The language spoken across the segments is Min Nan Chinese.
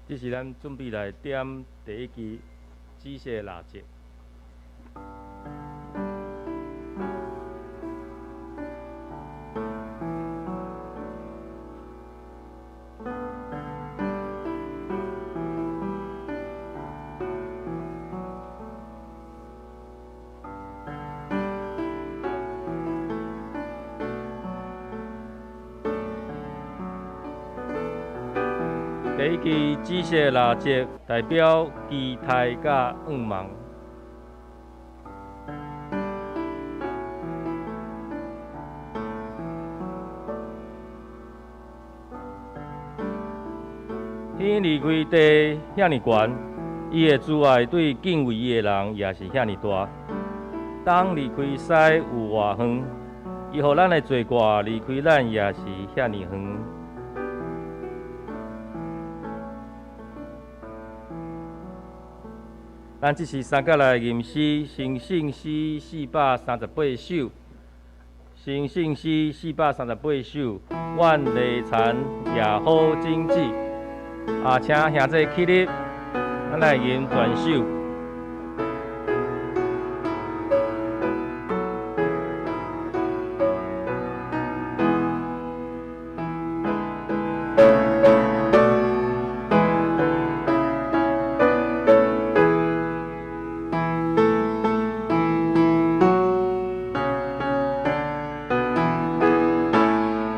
這是咱準備來點第一支紫色蠟燭。第一支紫色蠟燭代表期待佮願望。天離開地遐爾懸，伊的慈愛對敬畏伊的人也是遐爾大。東離開西有偌遠，伊予咱的罪過離開咱也是遐爾遠。咱這時三角來吟詩，成聖詩438首，成聖詩438首，願犁田也好種子。啊，請兄弟起立，咱來吟全首。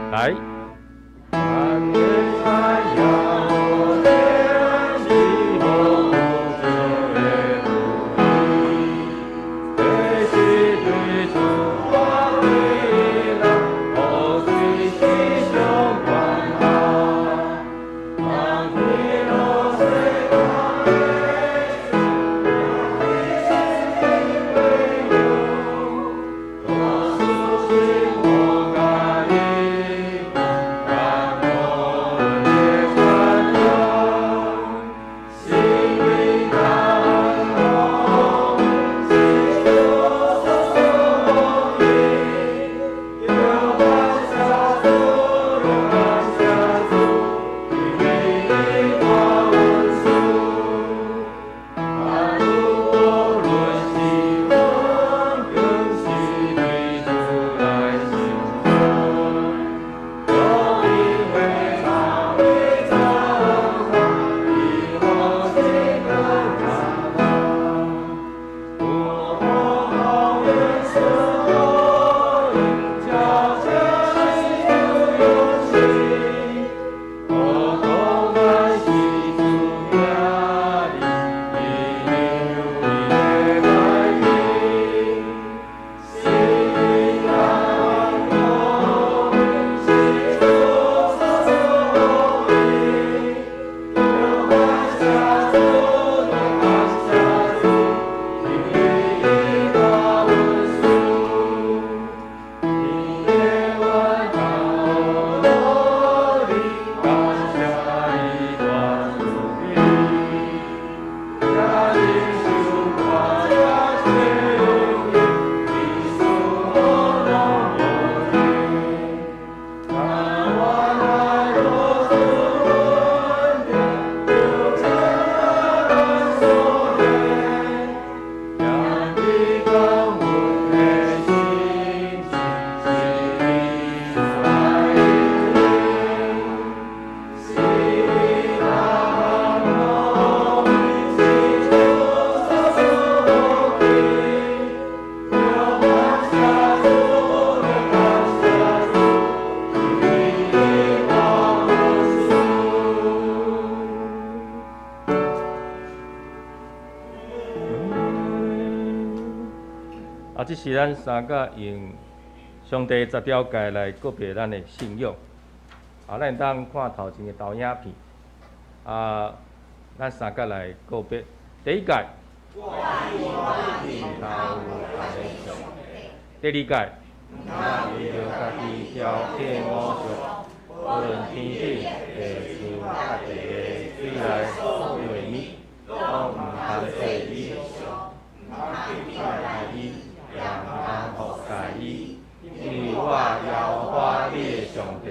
來。啊，這是咱三個用上帝十條誡來告別咱的信仰。啊，咱會當看頭前的投影片。啊，咱三個來告別。第一誡。第二誡。毋通為著家己雕刻偶像，無論天頂、地厝佮地下水內所有的物，攏毋通拜伊，毋通敬拜伊，也毋通服侍伊，因為我耶和華你的上帝，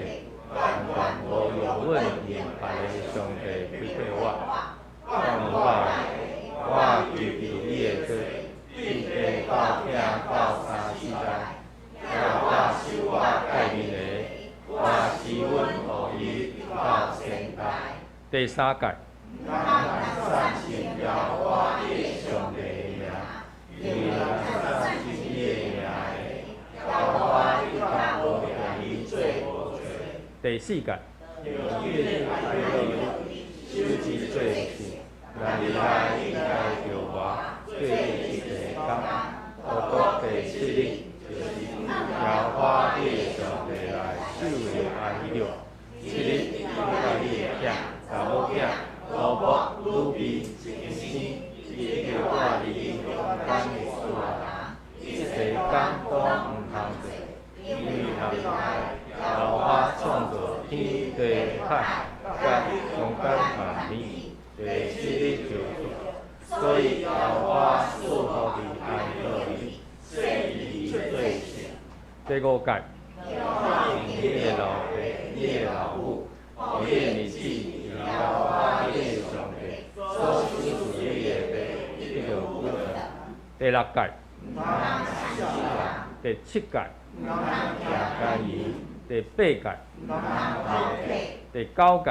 萬萬無用阮用別个上帝批評我。第三誡。毋通散稱耶和華你的上帝的名，因為若散稱伊的名的，耶和華一定無定伊做無罪。第四誡。著謹愛樂日，守之做聖，若日內應該著活做一濟工，獨獨第七日就是耶和華你的上帝來守的安息日。七日你佮你的囝、查某囝、奴僕、女婢、親生，以及住佇你中間的四外人，一切工攏毋通做，因為六日內耶和華創造天地海，佮中間萬物，第七日就歇，所以耶和華賜福佇安息日，聖伊做聖。第五誡。敬你的老爸、你的老母，予你的日子佇耶和華你的上帝所賞賜你的地得著久長。第六誡。第七誡。行姦淫。第八誡。第九誡。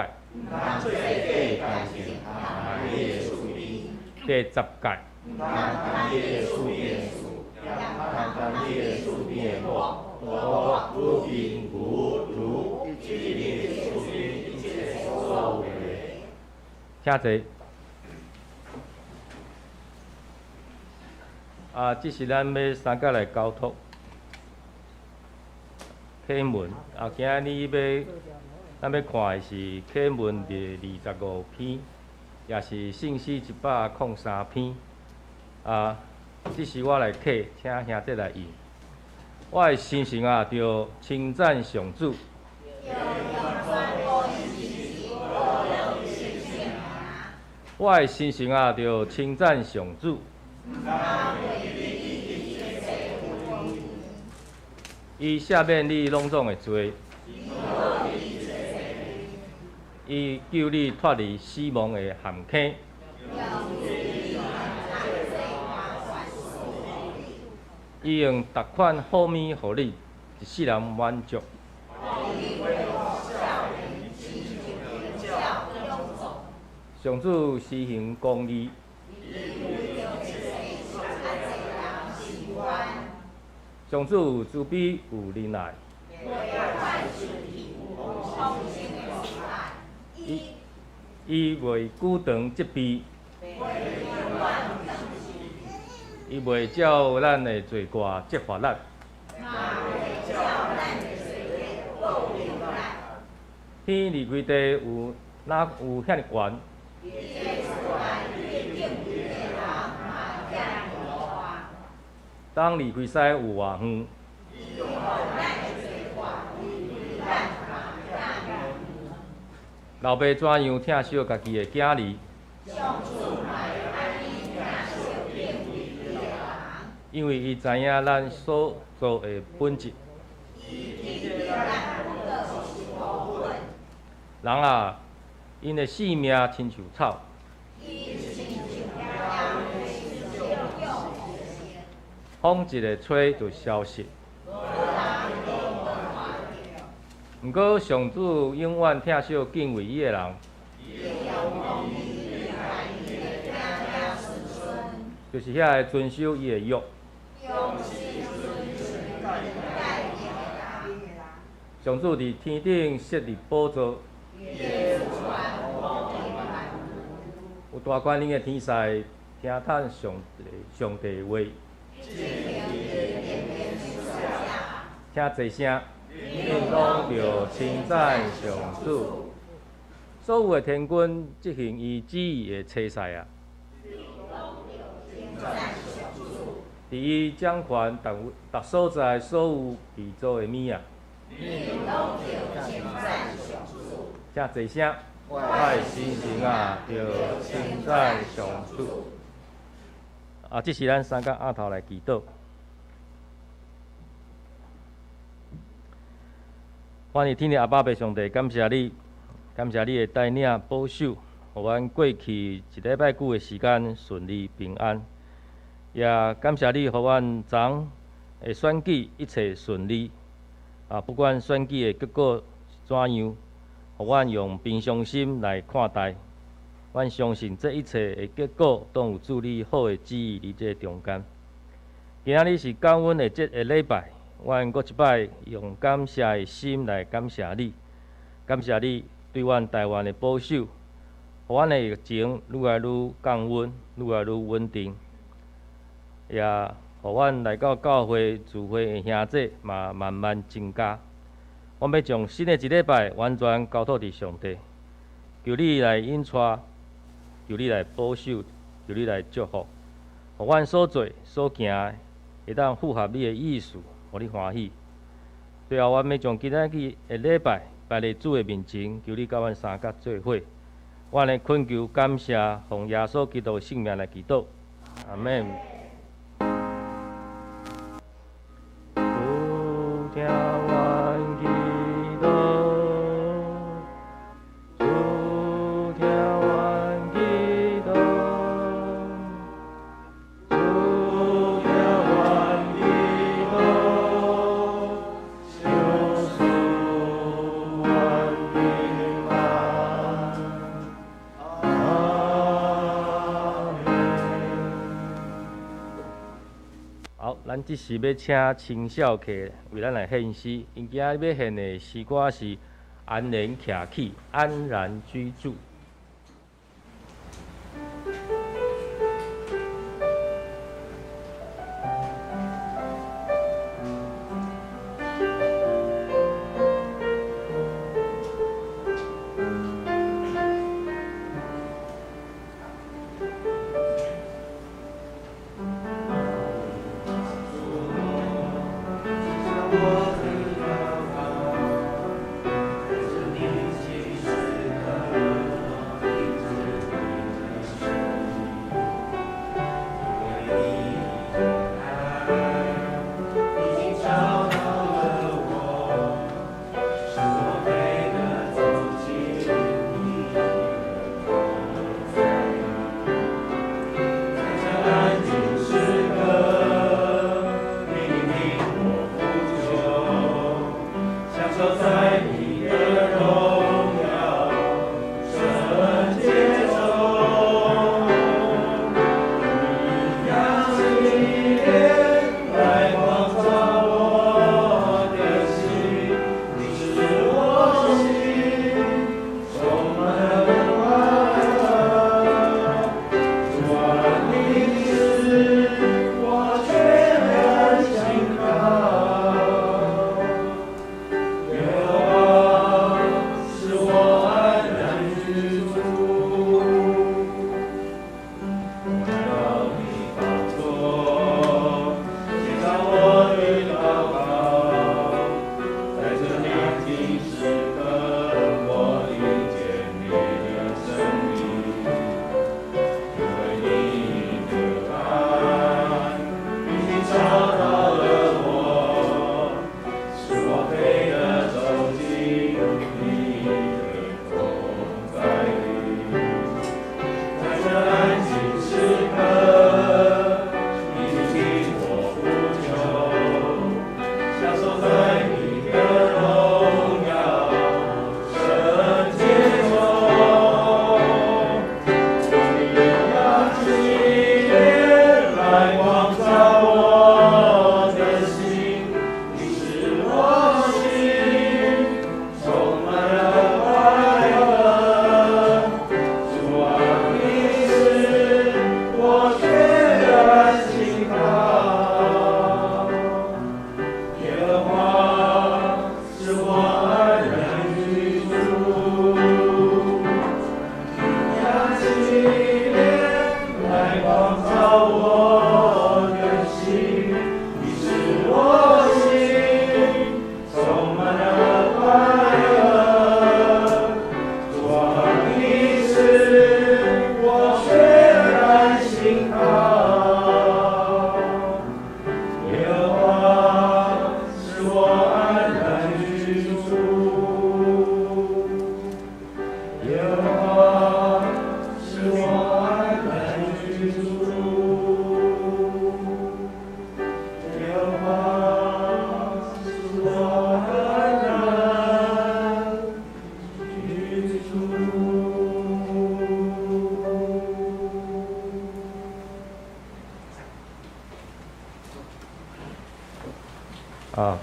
做假見證陷害你的厝邊。第十誡。毋通趁你的厝邊的事，毋通趁你的厝邊的某、奴僕、女婢、牛、驢，以及你的厝邊一切所有的。請坐。啊，這是咱欲三角來交託啟文。啊，今仔日欲咱欲看的是啟文第25篇，也是聖詩103篇。啊，這是我來啟，請兄弟來應。我的心神啊，著稱讚上主。我的心神啊，著稱讚上主。伊赦免你攏總的罪，伊救你脫離死亡的陷坑。伊用逐款好物予你，一世人滿足。上主施行公義。上主有慈悲有仁愛。伊伊袂久長責備，伊袂照咱的罪過責罰咱。天離開地有哪有遐爾懸？東離開西有偌遠？老爸怎樣疼惜家己的囝兒？因為伊知影咱所做的本質。人啊，𪜶的性命親像草。風一个吹就消失。毋過上主永遠疼惜敬畏伊的人，就是遐个遵守伊的約。上主佇天頂設立寶座，有大權能的天使聽趁上帝上帝話。請坐聲，恁攏著稱讚上主。所有的天軍執行伊旨意的差使啊！佇伊掌權逐逐所在所有被造的物啊！請坐聲，我的心神啊，著稱讚上主。啊，這是咱三個阿頭來祈禱。歡喜天的阿爸父上帝，感謝你，感謝你的帶領保守，予阮過去一禮拜久的時間順利平安。也感謝你，予阮昨昏的選舉一切順利。啊，不管選舉的結果是怎樣，予阮用平常心來看待。阮相信這一切的結果，攏有主你好的旨意佇這中間。今仔日是感恩的節的禮拜，阮閣一擺用感謝的心來感謝你，感謝你對阮台灣的保守，予阮的疫情愈來愈降溫，愈來愈穩定，也予阮來到教會聚會的兄弟嘛慢慢增加。阮欲將新的一禮拜完全交託佇上帝，求你來引帶，求你來保守，求你來祝福，予阮所做所行的會當符合你的意思，予你歡喜。最後，阮欲將今仔日的禮拜擺佇主的面前，求你佮阮相佮做伙。阮的懇求感謝，奉耶穌基督的聖名來祈禱，阿們。主聽阮祈禱，主聽阮祈禱，主聽阮祈禱，求賜阮平安。阿們。好，咱這時欲請青少客為咱來獻詩。𪜶今仔日欲獻的詩歌是《安然徛起》，安然居住。我的禱告，在這寧靜時刻，聽見你的聲音，因為你的愛已經找到了我，使我配得走進你的同在裡，在這安靜時刻，你聆聽我呼求。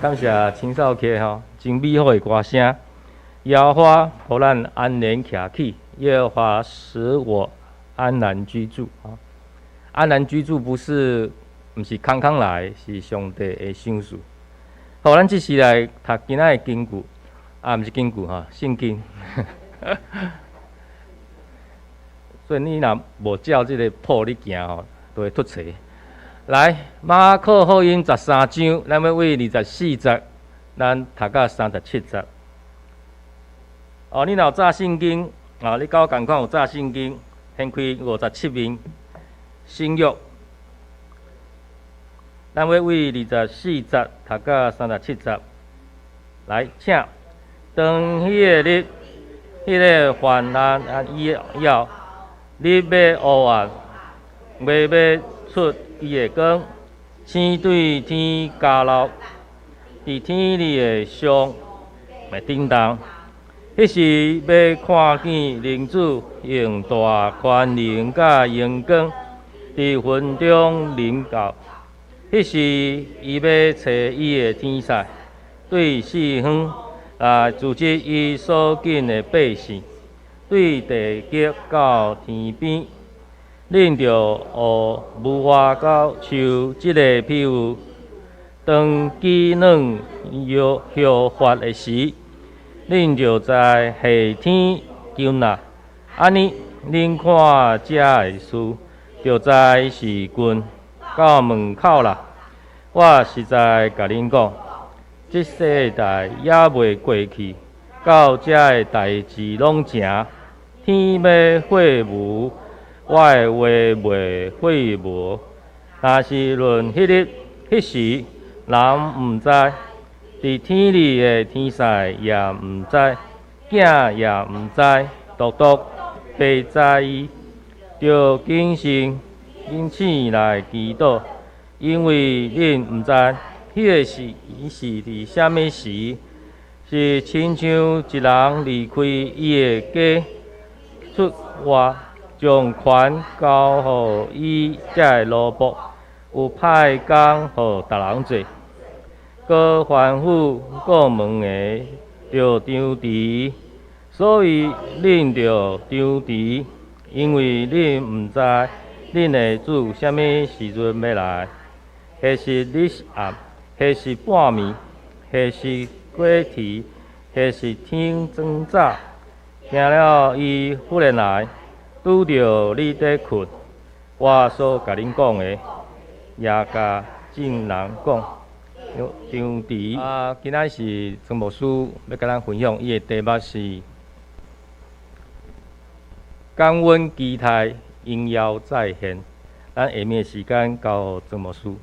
感謝青少客吼，真美好的歌聲。耶和華予咱安然徛起，耶和華使我安然居住。安然居住不是，毋是空空來，是上帝的賞賜。好，咱這時來讀今仔的經句，啊，毋是經句吼，聖經。所以你若無照這個譜咧行吼，都會脫錯。來，馬可福音13章，咱欲對24節，咱讀到37節。哦，你若有紮聖經，啊，你佮我仝款有紮聖經，掀開57面，新約。咱欲對24節讀到37節。來，請。當彼个日，彼个患難啊以後，日欲烏暗，月欲出伊的光，星對天交落，佇天裡的上會震動。彼時欲看見人子用大權能佮榮光，佇雲中臨到。彼時伊欲差伊的天使，對四方來聚集伊所揀的百姓，對地極到天邊。恁著學無花果樹這个比喻，當枝嫩葉葉發的時，恁就知夏天近啦。按呢，恁看這的事，就知是近到門口啦。我實在共恁講，這世代猶未過去，到這个代誌攏成，天欲廢無，我的話袂廢無。若是論彼日、彼時，人毋知，佇天裡的天使也毋知，囝也毋知，獨獨父知伊。著謹慎警醒來祈禱，因為恁毋知彼个時是佇啥物時，是親像一人離開伊的家出外，將權交予伊遮的奴僕，有派工予逐人做，閣吩咐顧門的著張遲。所以恁著張遲，因為恁毋知恁的主啥物時陣欲來，或是日暗，或是半暝，或是過時，或是天轉早。驚了伊忽然來，拄著你佇睏。我所共恁講的，也共眾人講，張遲。啊，今仔是曾牧師欲共咱分享，伊的題目是感恩期待榮耀再現。咱下面的時間交予曾牧師。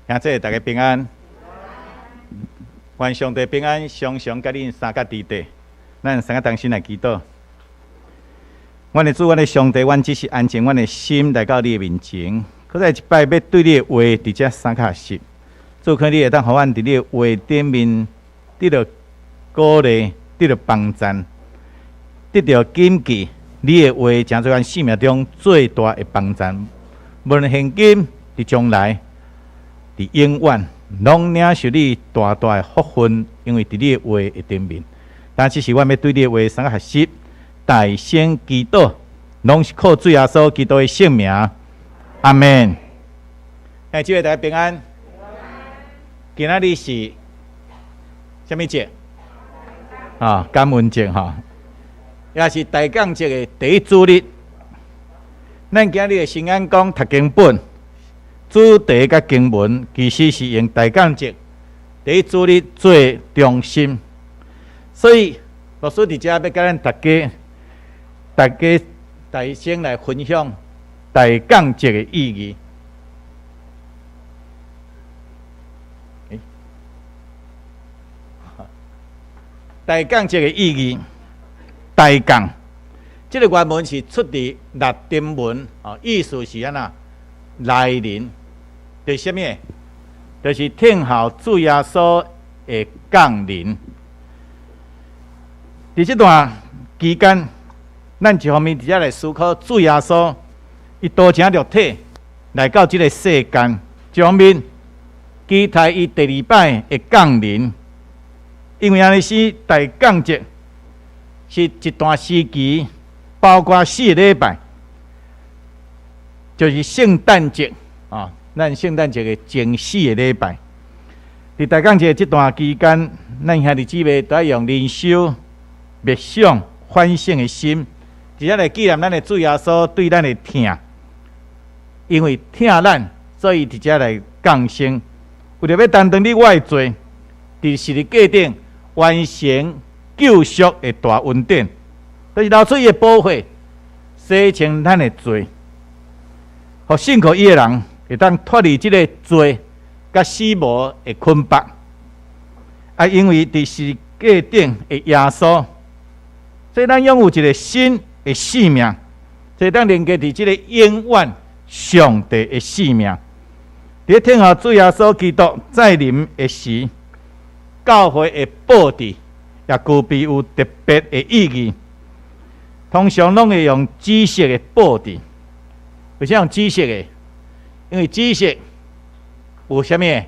兄弟，大家平安。願上帝平安，常常佮恁相佮佇底。咱三个同心來祈禱。阮的主，阮的上帝，阮只是安靜阮的心來到你的面前。閣再一擺欲對你的話佇遮相佮學習。主，願你會當予阮佇你的話頂面得著鼓勵，得著幫贊，得著謹記你的話，成做阮生命中最大的幫贊。無論現今、佇將來、佇永遠，攏領受你大大的福分，因為佇你的話的頂面。但這是阮欲對你的話相佮學習，大聲祈禱，攏是靠主耶穌基督的聖名。阿們。哎，這位大家平安。今仔日是啥物節？啊，感恩節吼，也是大降節的第一主日。咱今日的新眼光讀經本主題佮經文，其實是用大降節第一主日做中心。所以，牧師佇遮欲佮咱大家、大家大聲來分享大降節的意義。欸，大降節的意義，大降，這个原文是出自拉丁文，哦，意思是按怎來臨，就是啥物？就是聽候主耶穌的降臨。佇這段期間，咱一方面佇遮來思考主耶穌，伊道成肉體來到這个世間，一方面期待伊第二擺的降臨，因為按呢使大降節是一段時期，包括4個禮拜，就是聖誕節啊，咱聖誕節的前四个禮拜。佇大降節這段期間，咱兄弟姊妹都愛用靈修、默想、反省的心，直接來紀念咱的主耶穌對咱的疼。因為疼咱，所以佇遮來降生，為著欲擔當你我的罪，佇十字架頂完成救贖的大恩典，就是流出伊的寶血，洗清咱的罪，予信靠伊的人會當脫離這个罪佮死亡的捆綁。啊，因為佇十字架頂的耶穌，所以咱擁有一个新的生命，會當連結佇這个永遠上帝的生命。佇咧等候主耶穌基督再臨的時，教會的布置也具備有特別的意義。通常攏會用紫色的布置，為啥用紫色的？因為紫色有啥物？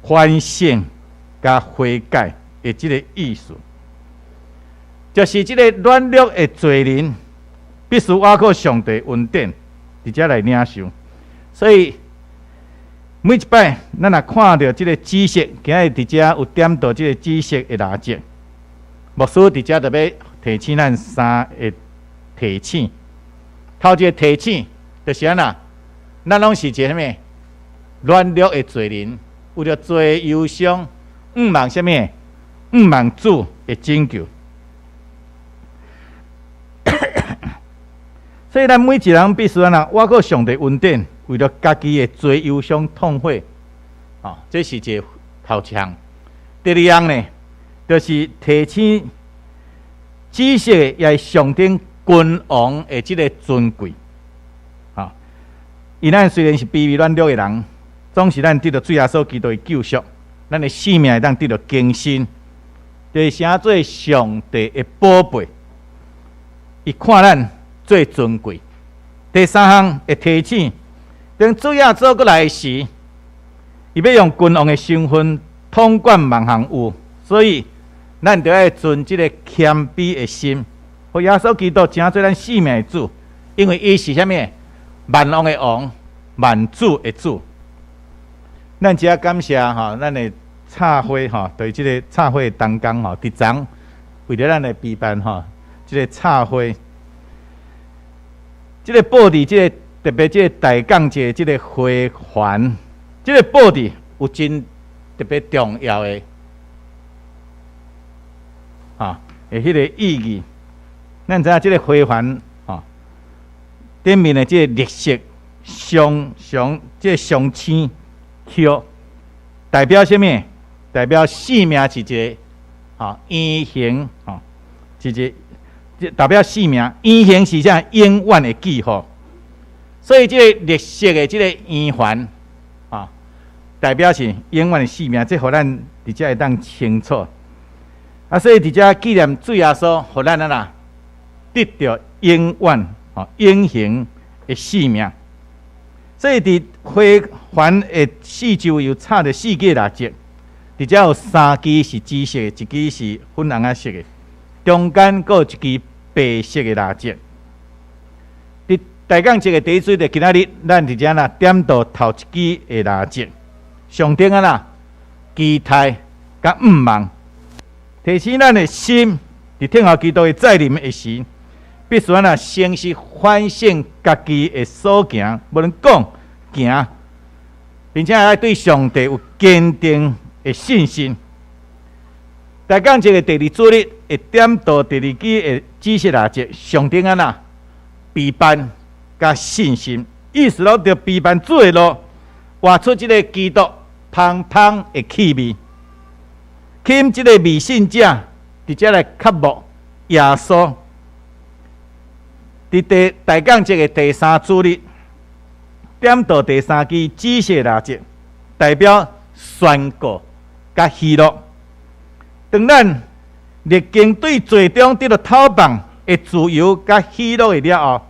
反省佮悔改的這个意思，就是這个軟弱的罪人必須倚靠上帝恩典，佇遮來領受。所以每一擺咱若看著這个紫色，今日佇遮有點著這个紫色的蠟燭，牧師佇遮就欲提醒咱三个提醒。頭一个提醒就是按怎？咱攏是一个啥物？軟弱的罪人，有著罪憂傷，向望啥物？向望主的拯救。所以，咱每一个人必須按怎？倚靠上帝恩典，為著家己的罪憂傷痛悔，哦，這是一个頭一項。第二項呢，就是提醒紫色也是象徵君王的這个尊貴。啊，因咱雖然是卑微軟弱的人，總是咱得著主耶穌基督的救贖，咱的生命會當得著更新，就是成做上帝的寶貝。伊看咱最尊貴。第三項會提醒，當主耶穌閣來時，伊欲用君王的身份統管萬項有，所以咱著愛存這个謙卑的心，予耶穌基督成做咱生命的主，因為伊是啥物？萬王的王，萬主的主。咱遮感謝吼，咱的插花吼，對這个插花的同工吼，佇昨為著咱來備辦吼，這个插花，這个布置，這个特別這个大降節這个花環，這个布置有真特別重要的，哈，的彼个意義。咱知影這个花環吼，頂面的這个綠色雙雙這个雙星球，代表啥物？代表生命是一个吼圓形吼，是一个這代表生命，圓形是啥？永遠的記號。所以這个綠色的這个圓環，啊，代表是永遠的生命，這予咱佇遮會當清楚。啊，所以佇遮紀念主耶穌，予咱按怎得著永遠、吼永恆的生命。所以佇花環的四周有插著四支蠟燭，佇遮有三支是紫色的，一支是粉紅仔色的，中間閣有一支白色的蠟燭。佇大降節的第一主日，今仔日咱佇遮啦點著頭一支的蠟燭，象徵按怎期待佮向望，提醒咱的心，佇等候基督的再臨的時，必須按怎誠實反省家己的所行，無論講行，並且愛對上帝有堅定的信心。大降節的第二主日會點著第二支的紫色蠟燭，象徵按怎備辦佮信心，意思攏著備辦主的路，活出這个基督芳芳的氣味，吸引這个未信者佇遮來渴慕耶穌。佇第大降節的第三主日，點著第三支紫色蠟燭，代表宣告佮喜樂。當咱歷經對罪中得著透放的自由佮喜樂的了後，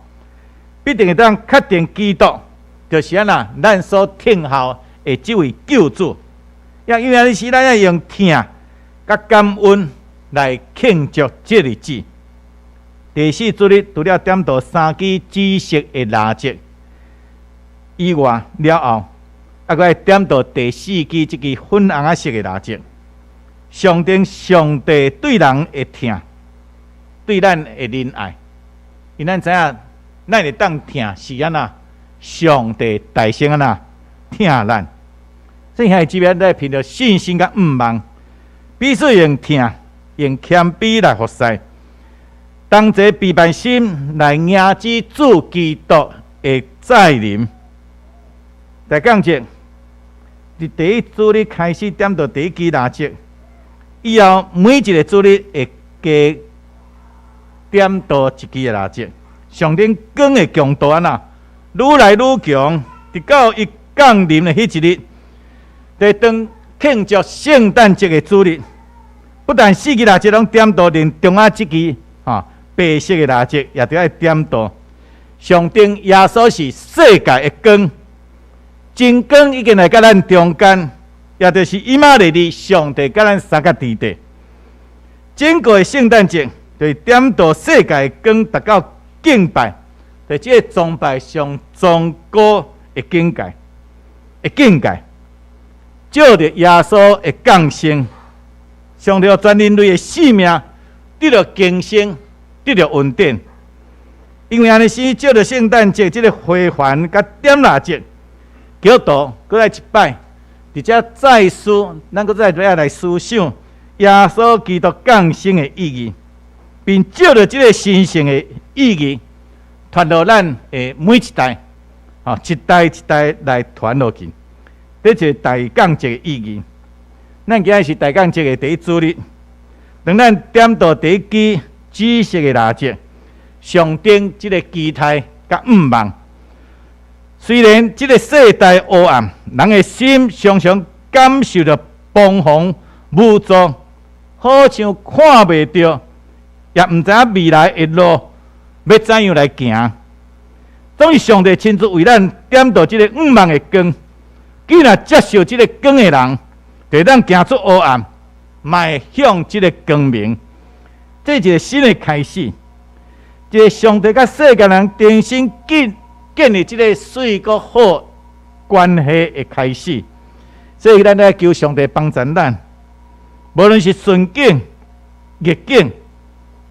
必定會當確定基督就是按怎，咱所等候的這位救主。也因為按呢時，咱愛用疼佮感恩來慶祝這日子。第四主日除了點著三支紫色的蠟燭以外了後，猶閣愛點著第四支這支粉紅仔色的蠟燭，象徵上帝對人的疼，對咱的仁愛。因咱知影，咱會當疼是按怎，上帝大先按怎疼咱。所以兄弟姊妹，咱憑著信心佮向望，彼此用疼、用謙卑來服侍，同齊備辦心來迎接主基督的再臨。大降節，佇第一主日開始點著第一支蠟燭，以後每一個主日會加點著一支的蠟燭，象徵光的強度按怎，愈來愈強，直到伊降臨的彼一日，佇當慶祝聖誕節的主日，不但四支蠟燭攏點著，連中間這支白色的蠟燭也著愛點著，象徵耶穌是世界的光，真光已經來佮咱中間，也就是以馬內利，上帝佮咱相佮佇底。整個的聖誕節就是點著世界的光，達到敬拜，佇這個崇拜上崇高的境界，的境界，借著耶穌的降生，上帝予全人類的生命得著更新，得著恩典。因為按呢時，借著聖誕節這個花環佮點蠟燭，基督徒閣來一擺，佇遮再思，咱閣再來思想耶穌基督降生的意義，並借著這個神聖的意義，傳予咱的每一代，一代一代來傳落去。這就是大降節的意義。咱今日是大降節的第一主日，當咱點著第一支紫色的蠟燭，象徵這個期待佮向望。雖然這個世代黑暗，人的心常常感受著彷徨無助，好像看袂著，也毋知影未來的路欲怎樣來行。總是上帝親自為咱點著這個向望的光，既若接受這個光的人，就會當行出黑暗，邁向這個光明。這是一個新的開始，一個上帝佮世間人重新建立這個媠閣好關係的開始。所以，咱愛求上帝幫助咱，無論是順境、逆境，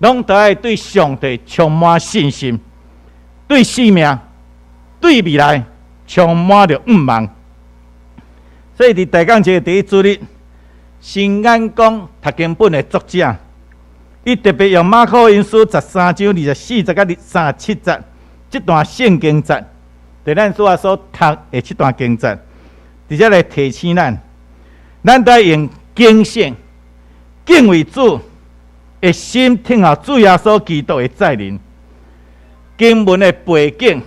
攏都愛對上帝充滿信心，對生命、對未來充滿著向望。所以，佇大降節第一主日，新眼光讀經本的作者，伊特別用馬可福音書13章24節佮37節這段聖經節，佇咱所讀的這段經節，佇遮來提醒咱，咱都愛用警醒、敬畏主的心，等候主耶穌基督的再臨。經文的背景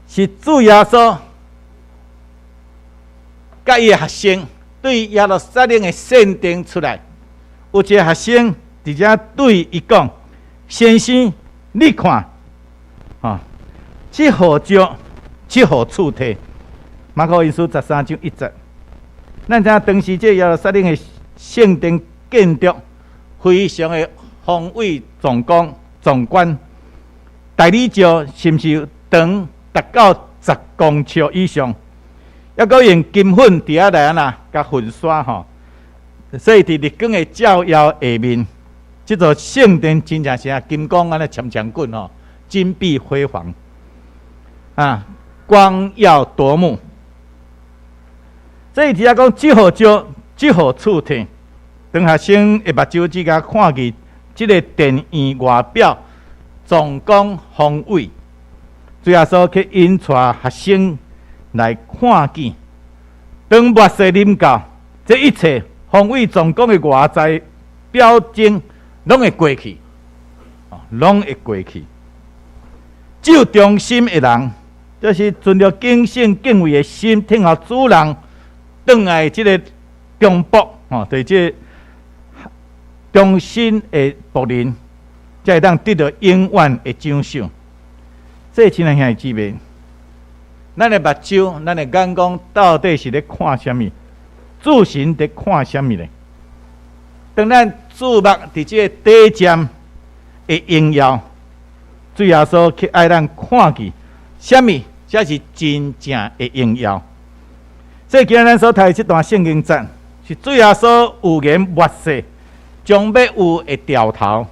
是主耶穌佮伊的學生對耶路撒冷的聖殿出來，有一個學生佇遮對伊講：“先生，你看，這號石，這號柱體。”馬可福音書13章1節。咱知影當時這耶路撒冷的聖殿建築非常的宏偉壯觀，壯觀。大理石是毋是長達到10公尺以上？猶閣用金粉佇遐來按怎共粉刷吼，所以佇日光的照耀下面，這座聖殿真正是啊金光按呢閃閃滾吼，金碧輝煌，啊，光耀奪目。所以佇遮講，這號石，這號柱體，當學生的目睭只共看見這個殿院外表壯觀宏偉，主耶穌去引帶學生來看見，當末世臨到，這一切宏偉壯觀的外在表徵，攏會過去，攏會過去。只有忠心的人，就是存著警醒敬畏的心，等候主人轉來這個忠僕，就是這個忠心的僕人，才會當得著永遠的獎賞。這親愛兄弟姊妹，咱的目睭，咱的眼光到底是咧看啥物？注神佇看啥物咧？當咱注目佇這個短暫的榮耀，主耶穌卻愛咱看見啥物才是真正的榮耀。所以今日咱所讀的這段聖經節，是主耶穌預言末世將欲有的兆頭。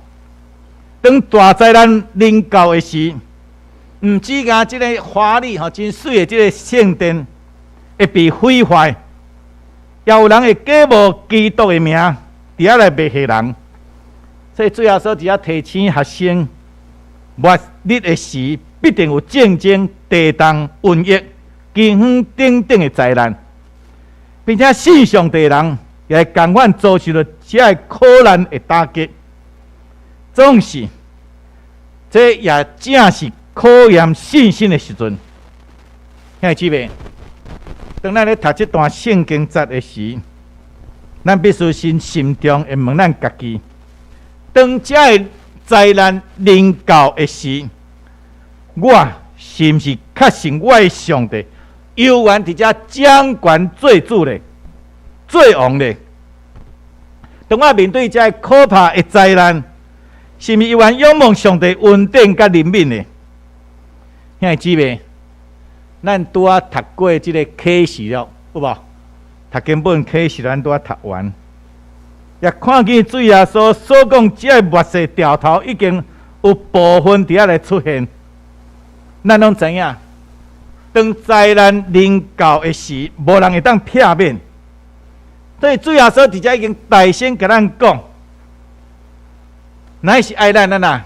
當大災難臨到的時，毋止共這个華麗吼真媠的這个聖殿會被毀壞，也有人會假冒基督的名，佇遐來迷惑人。所以主耶穌佇遐提醒學生，末日的時必定有戰爭、地動、瘟疫、饑荒等等的災難，並且信上帝的人也會仝款遭受著這个苦難的打擊。總是，這也正是考驗信心的時陣。兄弟姊妹，當咱咧讀這段聖經節的時，咱必須先心中會問咱家己：當這个災難臨到的時，我是毋是確信我的上帝猶原佇遮掌權做主咧、做王咧？當我面對這个可怕的災難，是毋是猶原仰望上帝恩典佮憐憫呢？兄弟姊妹，咱拄仔讀過這個啟示錄，有無？讀經本啟示咱拄仔讀完，也看見主耶穌所講這个末世兆頭已經有部分佇遐來出現。咱攏知影，當災難臨到的時，無人會當避免。所以主耶穌佇遮已經大聲共咱講，乃是愛咱按怎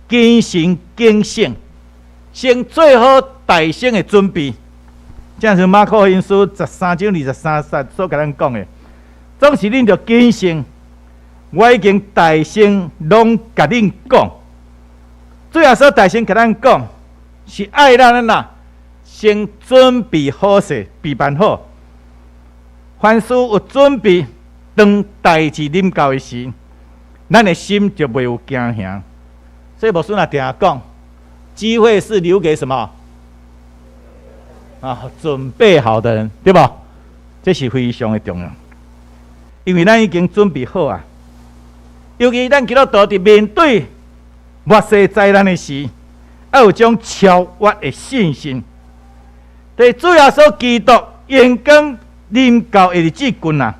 謹慎警醒，先做好代先的準備。正像馬可福音書13章23節所共咱講的，總是恁著謹慎，我已經代先攏共恁講。主耶穌代先共咱講，是愛咱按怎先準備好勢，備辦好。凡事有準備，當代誌臨到的時，咱的心就袂有驚嚇。所以牧師若定講，機會是留給什麼？啊，準備好的人，對無？這是非常的重要，因為咱已經準備好啊。尤其咱基督徒佇面對末世災難的時，愛有種超越的信心。佇主耶穌基督榮光臨到的日子近啊，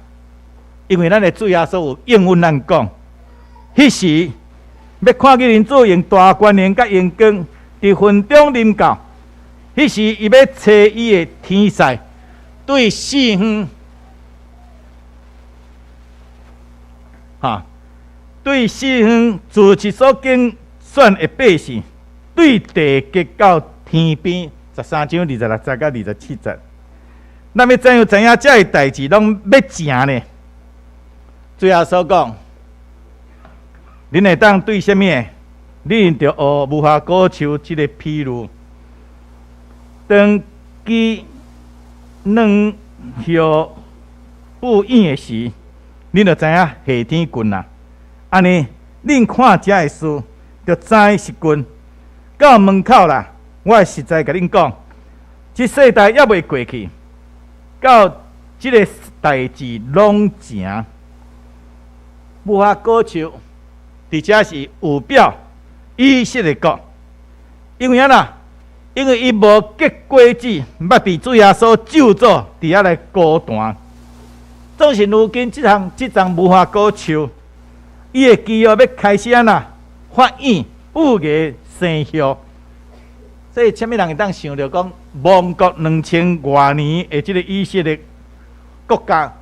因為咱的主耶穌有應允咱講，彼時欲看見恁主用大權能佮榮光佇雲中臨到，彼時伊欲差伊的天使對四方，哈，對四方自一所揀選的百姓，對地極到天邊，13章26節佮27節。咱欲怎樣知影這个代誌攏欲成呢？主耶穌講，恁會當對啥物？恁著學無花果樹這个譬喻，當枝嫩葉布湧的時，恁就知影夏天近啦。按呢，恁看這个事，就知是近，到門口啦。我實在共恁講，這世代猶未過去，到這个代誌攏成。無花果樹，佇遮是預表以色列國，因為按怎？因為伊無結果子，捌被主耶穌咒詛，佇遐來孤單。總是如今這項這叢無花果樹，伊的枝葉欲開始按怎發湧、布芽、生葉。所以，啥物人會當想著講，亡國兩千外年的這个以色列國家，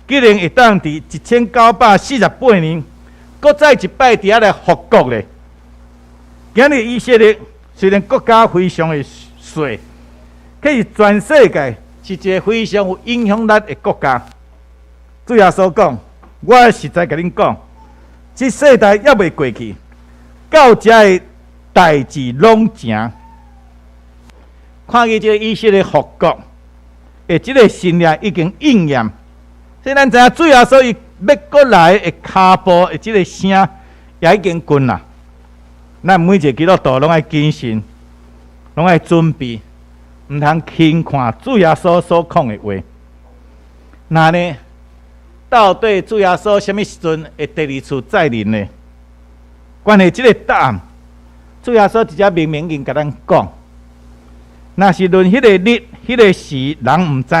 竟然會當佇1948年，閣再一擺佇遐來復國咧？今日以色列雖然國家非常的細，卻是全世界是一个非常有影響力的國家。主耶穌講：我實在共恁講，這世代猶未過去，到這个代誌攏成。看見這个以色列復國的這个先例已經應驗，所以咱知影主耶穌伊欲閣來的跤步的這个聲也已經近啦。咱每一个基督徒攏愛謹慎，攏愛準備，毋通輕看主耶穌所講的話。那呢，到底主耶穌啥物時陣會第二次再臨呢？關係這个答案，主耶穌直接明明已經共咱講，若是論彼個日、彼個時，人毋知，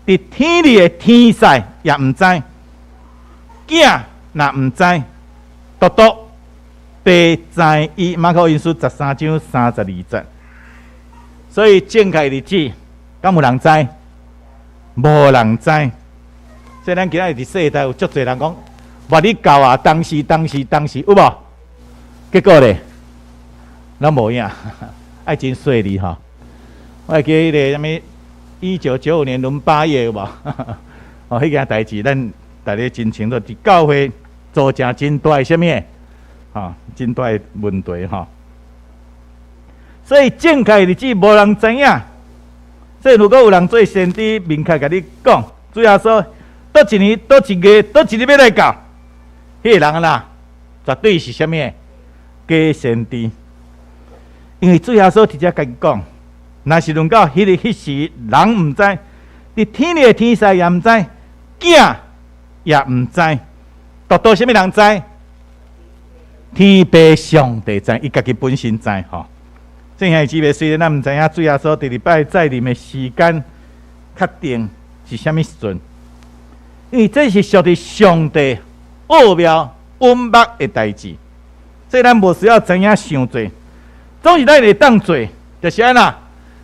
佇天裡的天使也毋知，囝若毋知，獨獨父知伊。馬可福音書13章32節。所以正確日子，敢有人知？無人知。所以咱今仔日佇世代有足濟人講，末日到啊，當時當時當時有無？結果咧，攏無影，愛真細膩吼。我會記彼个啥物，1995年閏八月有無？哦，彼件代誌咱大家真清楚，佇教會造成真大的啥物？吼，真大的問題吼。所以正確日子無人知影。所以如果有人做先知，明確共你講，主耶穌佗一年、佗一月、佗一日欲來到，彼个人啦，絕對是啥物？假先知。因為主耶穌直接共伊講，若是論到彼日彼時，人毋知，佇天裡的天使也毋知，囝也毋知，獨獨啥物人知？天父上帝知，伊家己本身知吼。這兄弟姊妹，雖然咱毋知影主耶穌第二擺再臨的時間確定是啥物時陣，因為這是屬佇上帝奧妙隱密的代誌，所以咱無需要知影傷濟。總是咱會當做，就是按怎，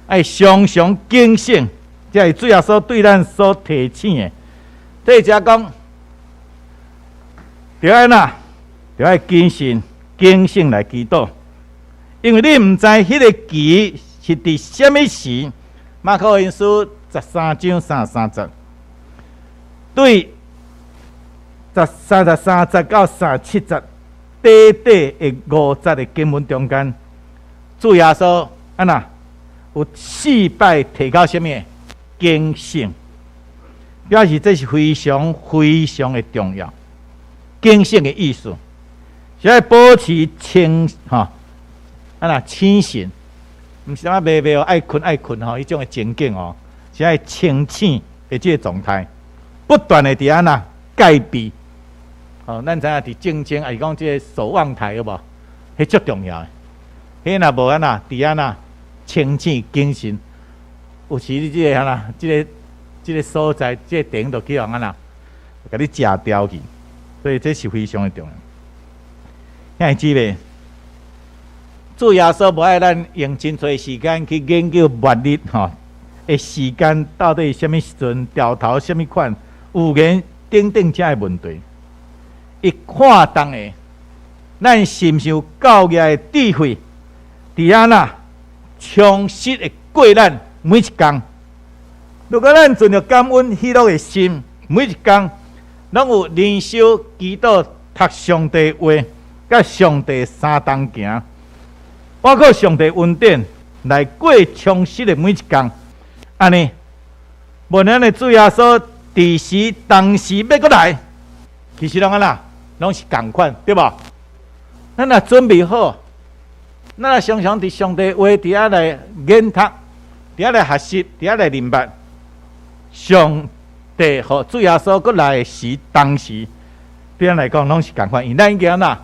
愛常常警醒，這是主耶穌對咱所提醒的。這遮講，著按怎，著愛謹慎、警醒來祈禱。因為你毋知彼个期是佇啥物時。馬可福音書13章33節，對33節到37節，短短的五節的經文中間，主耶穌按怎有四擺提到啥物？警醒，表示這是非常非常的重要。警醒的意思是愛保持清吼。按怎清醒，毋是啥迷迷哦，愛睏愛睏吼，彼種的情景哦，是愛清醒的這个狀態，不斷的佇按怎戒備。哦，咱知影佇戰爭，抑是講這个守望台有無？彼足重要的。彼若無按怎佇按怎清醒謹慎，有時你這个按怎，這个所在，這个頂就去予按怎，共你食掉去。所以這是非常的重要。兄弟姊妹，主耶穌無愛咱用真濟時間去研究末日吼的時間到底啥物時陣，兆頭啥物款，預言等等遮的問題。伊看重的，咱是毋是有夠額的智慧，佇按怎充實的過咱每一工。如果咱存著感恩喜樂的心，每一工攏有靈修、祈禱、讀上帝話，佮上帝相同行。倚靠上帝恩典來過充實的每一工，按呢，無論咱的主耶穌佇時當時欲閣來，其實攏按怎，攏是仝款，對無？咱若準備好，咱若常常佇上帝話佇遐來研讀，佇遐來學習，佇遐來明白，上帝予主耶穌閣來的時當時，對咱來講攏是仝款，因為咱已經按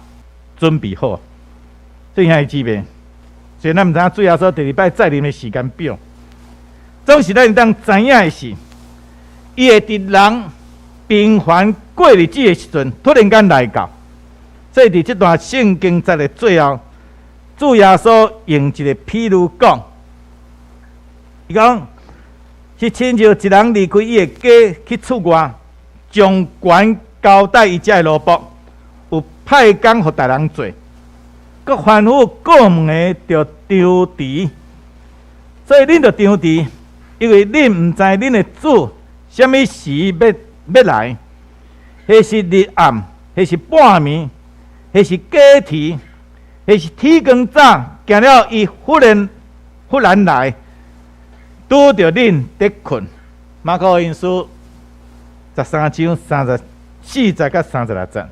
怎準備好，這兄弟姊妹。雖然咱毋知影主耶穌第二擺再臨的時間表，總是咱會當知影的是，伊會佇人平凡過日子的時陣，突然間來到。所以佇這段聖經節的最後，主耶穌用一个譬喻講，伊講是親像一人離開伊的家去出外，將權交代伊遮的奴僕，有派工予逐人做。閣吩咐過問的著張遲，所以恁著張遲，因為恁毋知恁的主啥物時欲來，彼是日暗，彼是半暝，彼是更時，彼是天光早，驚了伊忽然忽然來，拄著恁佇睏。馬可福音書13章34節到36節。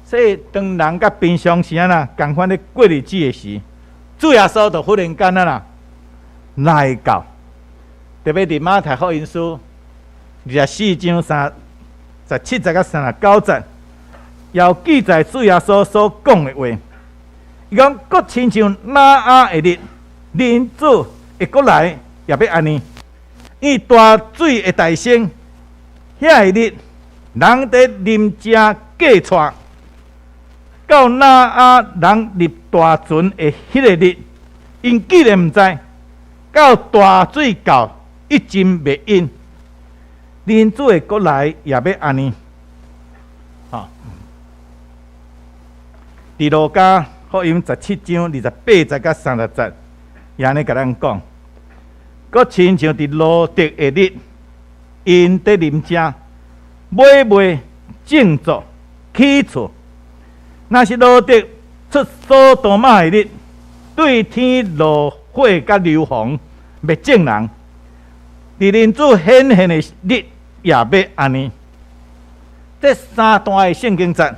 所以，當人佮平常時按怎仝款咧過日子的時，主耶穌就忽然間啊啦來到，特別佇馬太福音書24章37節佮39節，有記載主耶穌所講的話。伊講，閣親像挪亞的日，人子會閣來，也欲按呢。因為大水會大生，遐个日，人佇啉食嫁娶，到挪亞人入大船的彼个日，𪜶竟然毋知，到大水到，一浸滅𪜶。人子會閣來，也欲按呢。吼，佇路加福音17章28節佮30節，也按呢共咱講。閣親像佇羅得的日，𪜶佇啉食、買賣、種作、起厝。若是羅得出所多瑪的日，對天落火佮硫磺滅眾人，佇人子顯現的日也欲按呢。這三段的聖經節，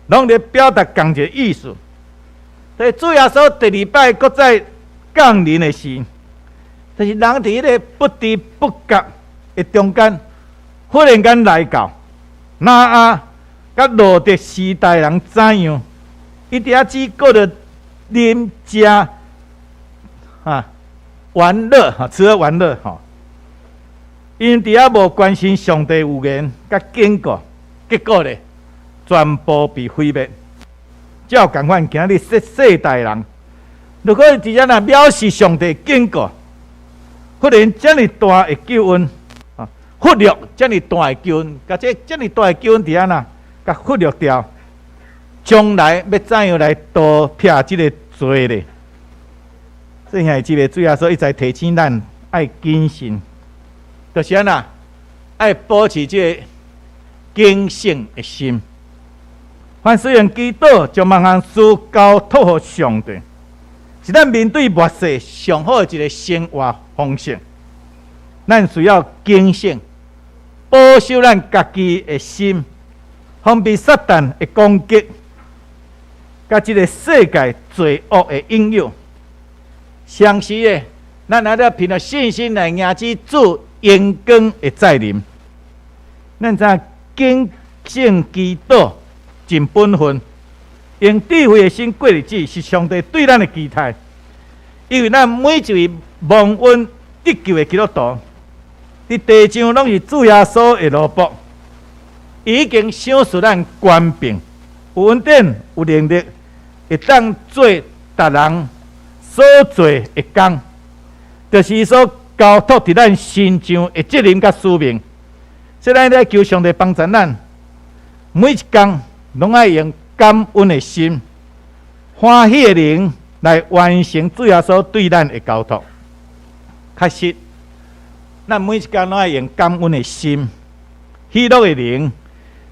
攏佇表達仝一个意思。佇主耶穌第二擺閣再降臨的時，就是人佇彼个不知不覺的中間，忽然間來到，挪亞佮羅得時代人怎樣？伊佇遐只顧著啉食啊玩樂，哈，吃喝玩樂，吼。𪜶佇遐無關心上帝預言佮警告，結果咧，全部被毀滅。照仝款，今日世世代人，如果佇遮若藐視上帝警告，忽然遮爾大的救恩，啊，忽略遮爾大的救恩，共這遮爾大的救恩佇按怎，共忽略掉，將來欲怎樣來逃避這个罪咧？這兄弟姊妹，主耶穌一再提醒咱愛謹慎，就是按怎，愛保持這个警醒的心。凡事用祈禱將萬項事交託予上帝，是咱面對末世上好的一个生活方式。咱需要警醒，保守咱家己的心，防備撒旦的攻擊，佮這个世界罪惡的引誘。相時的，咱也著憑著信心來迎接主榮光的再臨。咱知影警醒祈禱盡本分，用智慧的心過日子，是上帝對咱的期待。因為咱每一位蒙恩得救的基督徒，佇地上攏是主耶穌的奴僕，已經賞賜咱權柄，有恩典，有能力，會當做別人所做的工，就是所交託佇咱身上的責任佮使命。所以咱咧求上帝幫助咱，每一工攏愛用感恩的心、歡喜的靈來完成主耶穌對咱的交託。確實，咱每一工攏愛用感恩的心、喜樂的靈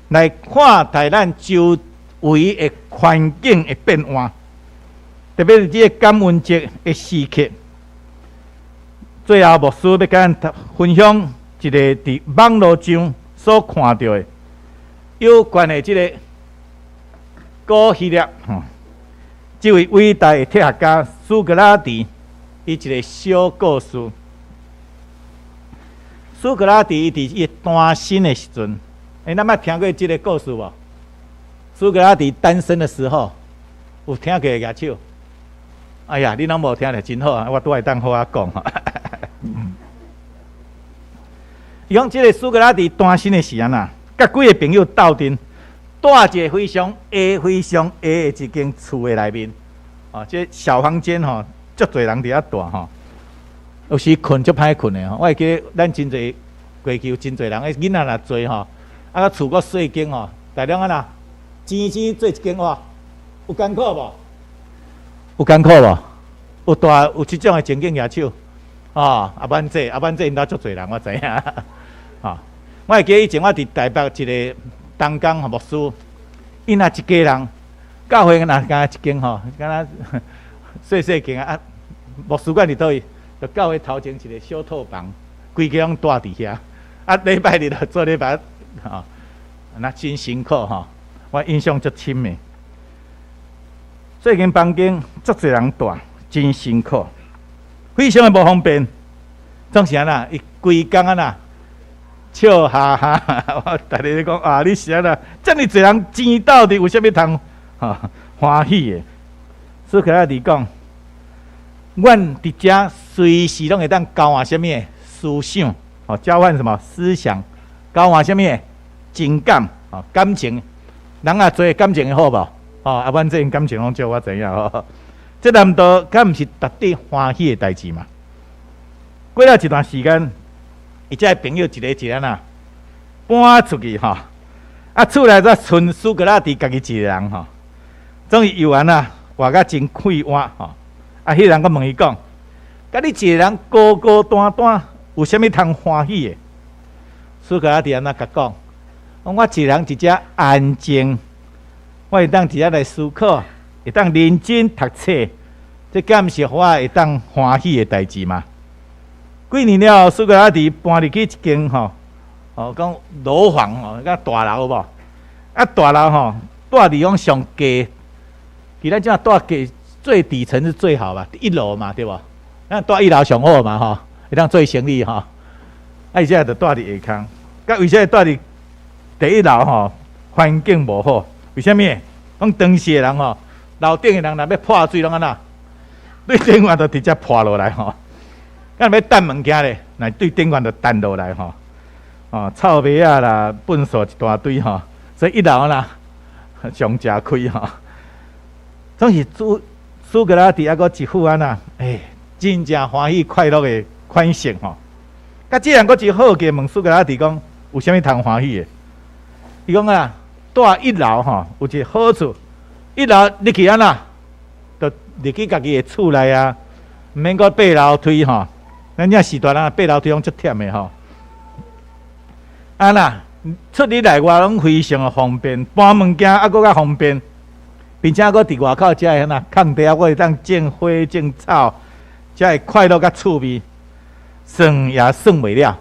來看待咱周圍的環境的變換。特別是這个感恩節的時刻，最後牧師欲共咱分享一个佇網路上所看到的有關的這个古希臘，吼，這位偉大的哲學家蘇格拉底，伊一个小故事。蘇格拉底伊佇伊單身的時陣，欸，咱捌聽過這个故事無？蘇格拉底單身的時候，有聽過的舉手。哎呀，你攏無聽著真好啊！我拄會當好好講。伊講這个蘇格拉底單身的時陣啊，佮幾个朋友鬥陣，蹛一个非常下、非常下的一間厝的內面，哦，這小房間吼，足濟人佇遐蹛吼，有時睏足歹睏的吼。我會記得咱真濟過去有真濟人，彼囡仔若濟吼，啊，厝閣細間吼，大家按怎錢錢做一間哇，有艱苦無？有艱苦無？有蹛有這種的情景舉手，哦，阿滿姐，阿滿姐𪜶兜足濟人，我知影。吼，我會記得以前我佇台北一个同工吼牧師，𪜶若一家人，教會若敢若一間吼，敢若細細間啊，牧師館佇佗位，就教會頭前一个小套房，規家攏蹛佇遐，啊，禮拜日就做禮拜，吼，那真辛苦吼，我印象足深的。這間房間足濟人蹛，真辛苦，非常的無方便。總是按怎，伊規工按怎笑哈哈。我逐日咧講啊，你是按怎？遮爾濟人錢鬥佇，有啥物通吼歡喜的？蘇格拉底講，阮佇遮隨時攏會當交換啥物的思想，吼，交換什麼思想？交換啥物的情感，吼，感情。人若濟感情會好無？吼，啊，阮這感情攏少，我知影吼。這難道敢毋是值得歡喜的代誌嗎？過了一段時間，伊這个朋友一个一個按怎搬出去吼，啊，厝內才賰蘇格拉底家己一個人吼，總是猶原啊，活甲真快活吼。啊，彼人閣問伊講：佮你一個人孤孤單單，有啥物通歡喜的？蘇格拉底按怎共講？我一個人佇遮安靜，我會當佇遮來思考，會當認真讀冊，這敢毋是予我會當歡喜的代誌嗎？幾年了後，蘇格拉底搬入去一間吼，哦，講樓房吼，較大樓有無？啊，大樓吼，蹛佇講上低，其咱這蹛低最底層是最好吧？一樓嘛，對無？咱蹛一樓上好嘛，吼，會當做生意吼。啊，伊這就蹛佇下囥，佮為啥物蹛佇第一樓吼？環境無好，為啥物？講當時的人吼，樓頂的人若欲潑水攏按怎？對頂懸就直接潑落來吼。敢若欲擲物件咧，來對頂懸就擲落來吼。哦，臭味仔啦，糞埽一大堆吼。所以一樓啦，上食虧吼。總是蘇格拉底猶閣一副按怎，欸，真正歡喜快樂的款式吼。佮這人閣真好奇問蘇格拉底講，有啥物通歡喜的？伊講啊，蹛一樓吼，有一個好處，一樓入去按怎，就入去家己的厝內啊，毋免閣爬樓梯吼。咱這時代人爬樓梯攏足忝的吼。啊啦，出入內外攏非常的方便，搬物件猶閣較方便，並且閣佇外口才會按怎，空地啊，閣會當種花種草，才會快樂佮趣味，算也算袂了，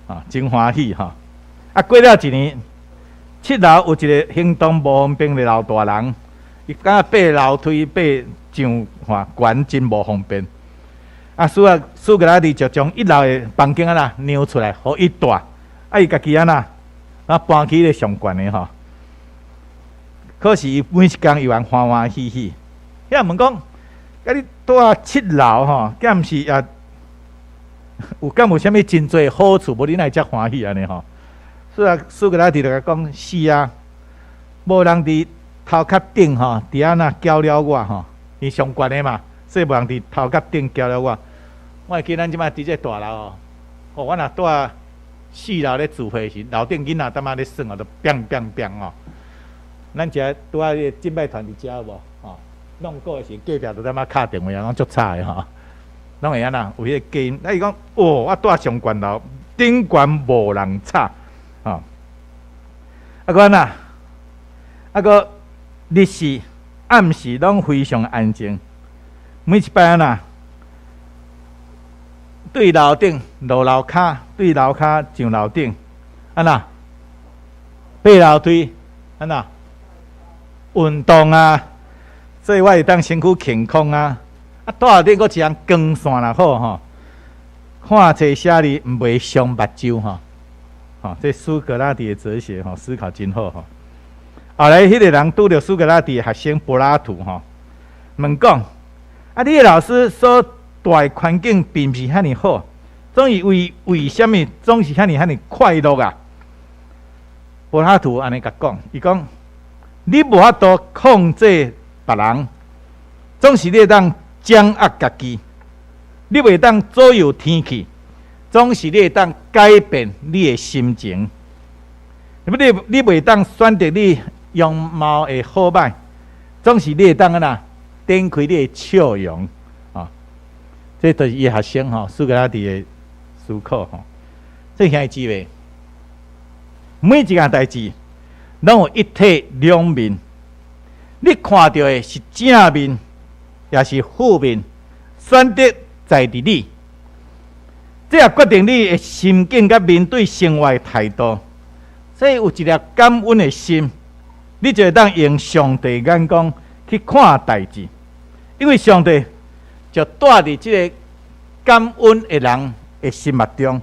啊，真歡喜吼。啊，過了一年，七樓有一個行動無方便的老大人，伊感覺爬樓梯爬上懸懸真無方便。啊，蘇格拉底就將一樓的房間按怎讓出來，予伊蹛。啊，伊家己按怎，啊搬去彼个上懸的吼。可是伊每一工猶原歡歡喜喜。遐問講，佮你蹛七樓吼，敢毋是也有敢有啥物真濟好處？無你哪會遮歡喜按呢吼？蘇格拉底就共講，是啊，無人佇頭殼頂吼，佇按怎攪擾我吼，伊上懸的嘛，所以無人佇頭殼頂攪擾我。我會記咱這擺佇這大樓哦，哦，我若蹛四樓咧聚會時，樓頂囡仔踮遐咧耍哦，就砰砰砰哦。咱遮拄仔彼個敬拜團佇遮有無？吼，弄過的時，隔壁就踮遐敲電話啊，攏足吵的吼，攏會按怎？有彼個隔音。啊，伊講，哦，我蹛上懸樓，頂懸無人吵，吼。啊，閣按怎？啊，閣日時暗時攏非常安靜。每一擺按怎？對樓頂落樓跤，對樓跤上樓頂，按怎？爬樓梯，按怎？運動啊，所以我會當身軀健康啊。啊，蹛樓頂閣一項光線若好吼，看冊寫字毋袂傷目睭吼。吼，這蘇格拉底的哲學吼，思考真好吼。後來彼個人拄著蘇格拉底的學生柏拉圖吼，問講：啊，你的老師所蹛的環境並毋是遐爾好，總是為為啥物總是遐爾遐爾快樂啊？柏拉圖按呢共講，伊講：你無法度控制別人，總是你會當掌握家己；你袂當左右天氣，總是你會當改變你的心情。你你袂當選擇你容貌的好歹，總是你會當按怎展開你的笑容啊！這就是伊學生吼，蘇格拉底的思考吼。這兄弟姊妹，每一件代誌攏有一體兩面。你看著的是正面，抑是負面，選擇在佇你。這也決定你的心境佮面對生活的態度。所以有一粒感恩的心，你就會當用上帝眼光去看代誌，因為上帝就帶佇這个感恩的人的心目中。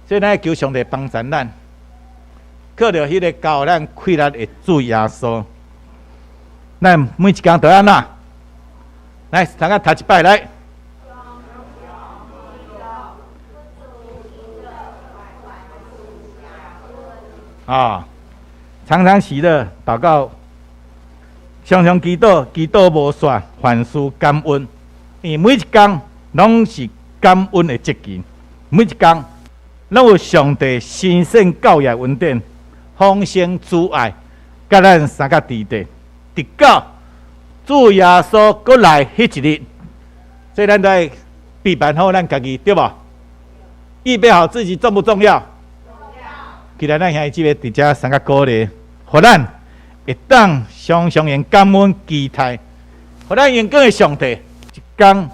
所以咱求上帝幫助咱，靠著彼个交予咱氣力的主耶穌，咱每一工都按怎？來，大家讀一擺來。啊，常常喜樂，禱告，常常祈禱，祈禱無煞，凡事感恩。因為每一工攏是感恩的節期，每一工攏有上帝神聖教育恩典、豐盛慈愛，佮咱相佮佇底，直到主耶穌閣來彼一日，所以咱都愛備辦好咱家己，對無？預備好自己重不重要？其實咱兄弟姊妹佇遮相佮鼓勵，予咱會當常常用感恩期待，予咱榮光的上帝一工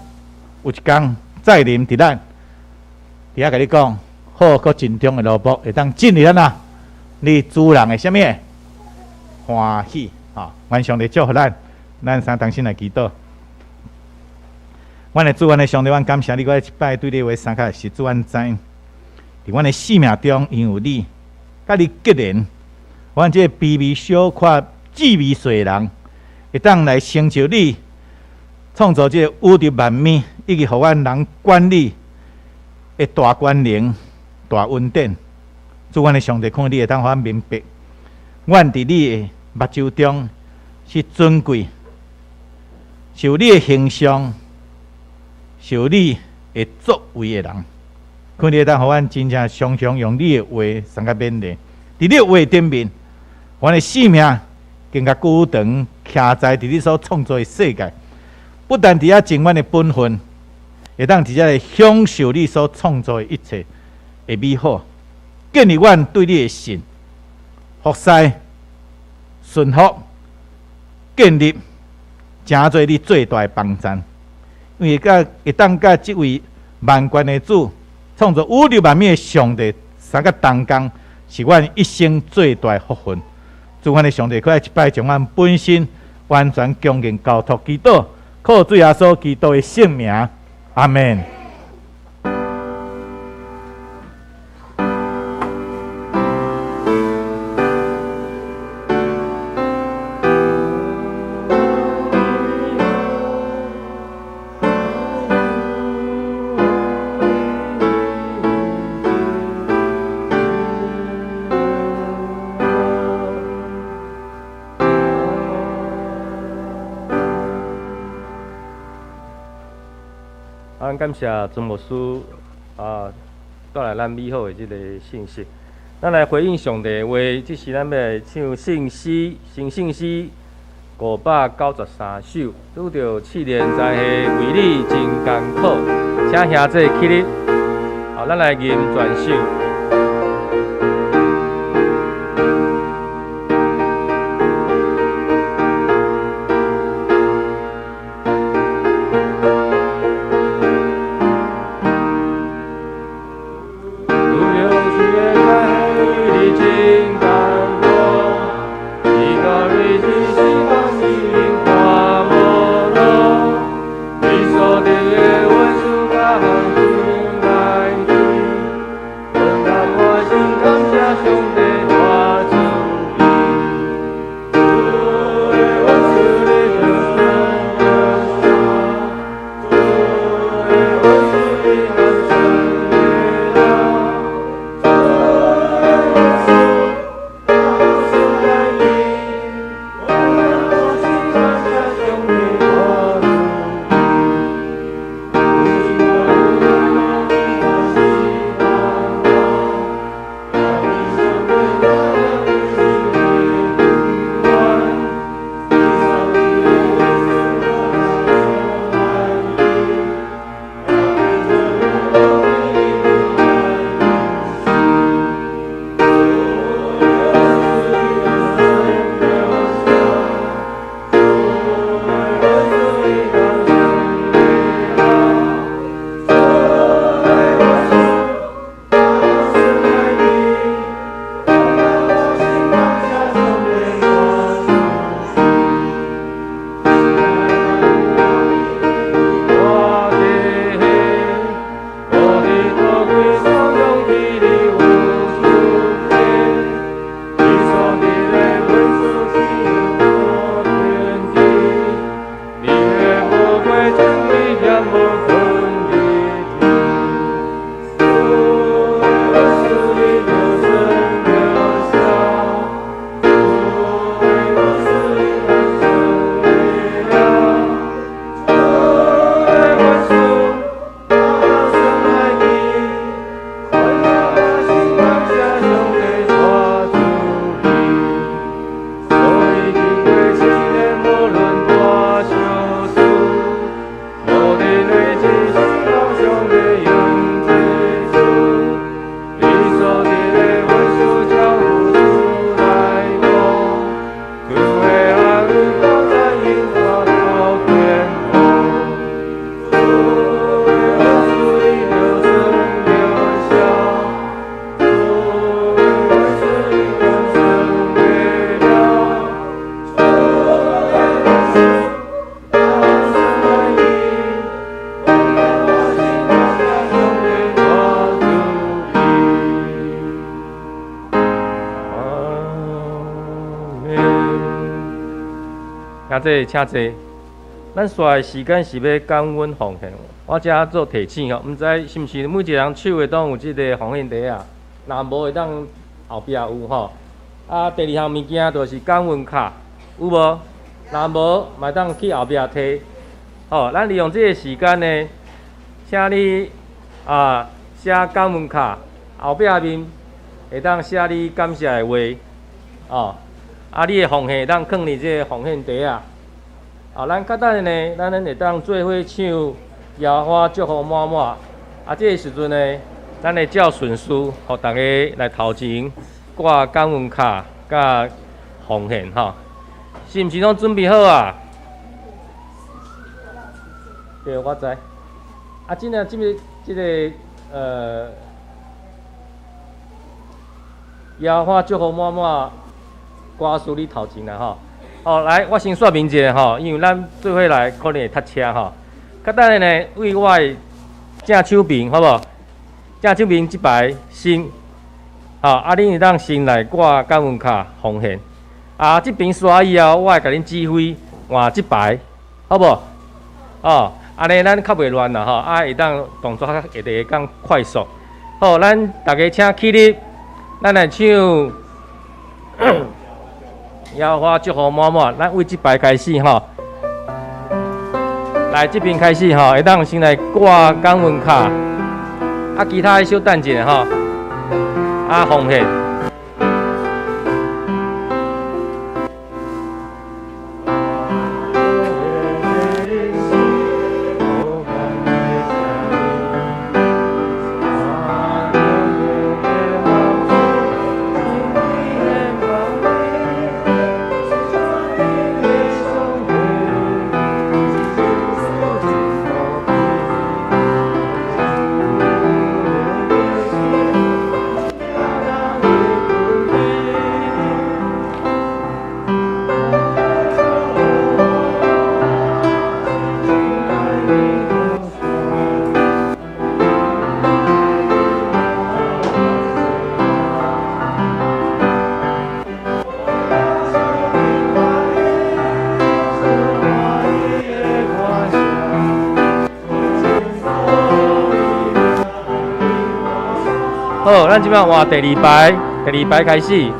有一工再臨佇咱。佇遐共你講，好閣慎重的奴僕會當進入咱啊，你主人的啥物歡喜？吼！願上帝祝福咱，咱三同心來祈禱。阮的主，阮的上帝，阮感謝你，閣一擺對你話相佮是主，阮知，佇阮的生命中，因有你。佮你結連，阮這个卑微小可、智微細的人，會當來成就你創造這个宇宙萬物，以及予阮人管理的大權能、大恩典。主，阮的上帝，看你會當予阮明白，阮佇你的目睭中是尊貴，是有你的形象，是有你的作為的人。看你會當予阮真正常常用你的話相佮勉勵，佇你的話頂面，阮的生命更加久長，徛在佇你所創造的世界，不但佇遐盡阮的本分，會當佇遮來享受你所創造的一切的美好，建立阮對你的信、服侍、順服，建立，成做你最大的幫贊，因為佮會當佮這位萬權的主，創造宇宙萬物的上帝，相佮同工，是阮一生最大的福分。主，阮的上帝，閣來一擺將阮本身完全恭敬交託祈禱，靠主耶穌基督的聖名，阿們。咱感謝曾牧師啊，帶來咱美好的這個信息。咱來回應上帝的話，這時咱欲來唱聖詩，新聖詩593首，拄著試煉災禍，為你真艱苦，請兄弟起立，好，咱來吟全首。兄弟請坐。咱紲的時間是欲感恩奉獻，我遮做提醒吼，毋知是毋是每一个人手的攏有這个奉獻袋仔，若無會當後壁有吼。啊，第二項物件就是感恩卡，有無？若無，嘛會當去後壁提。吼，咱利用這个時間呢，請你啊寫感恩卡，後壁面會當寫你感謝的話，哦，啊，你的奉獻會當囥佇這个奉獻袋仔。啊，咱較等下呢，咱會當做伙唱耶和華祝福滿滿。啊，這个時陣呢，咱會照順序，予逐家來頭前掛感恩卡佮奉獻吼。是毋是攏準備好啊？對，我知。啊，這個、這个、這个，耶和華祝福滿滿，歌詞你頭前啦吼。好，來，我先說明一下吼，因為咱做伙來可能會塞車吼。較等下呢，對我的正手邊，好無？正手邊這排先，吼，啊，恁會當先來掛感恩卡奉獻。啊，這邊煞以後，我會共恁指揮換這排，好無？哦，按呢咱較袂亂啦吼，啊，會當動作較會會較快速。好，咱逐家請起立，咱來唱。耶和華祝福滿滿，咱對這排開始吼，來這邊開始吼，會當先來掛感恩卡，啊，其他小等一下吼，啊，奉獻。好，咱這擺換第二排，第二排開始。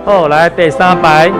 好，來第三排。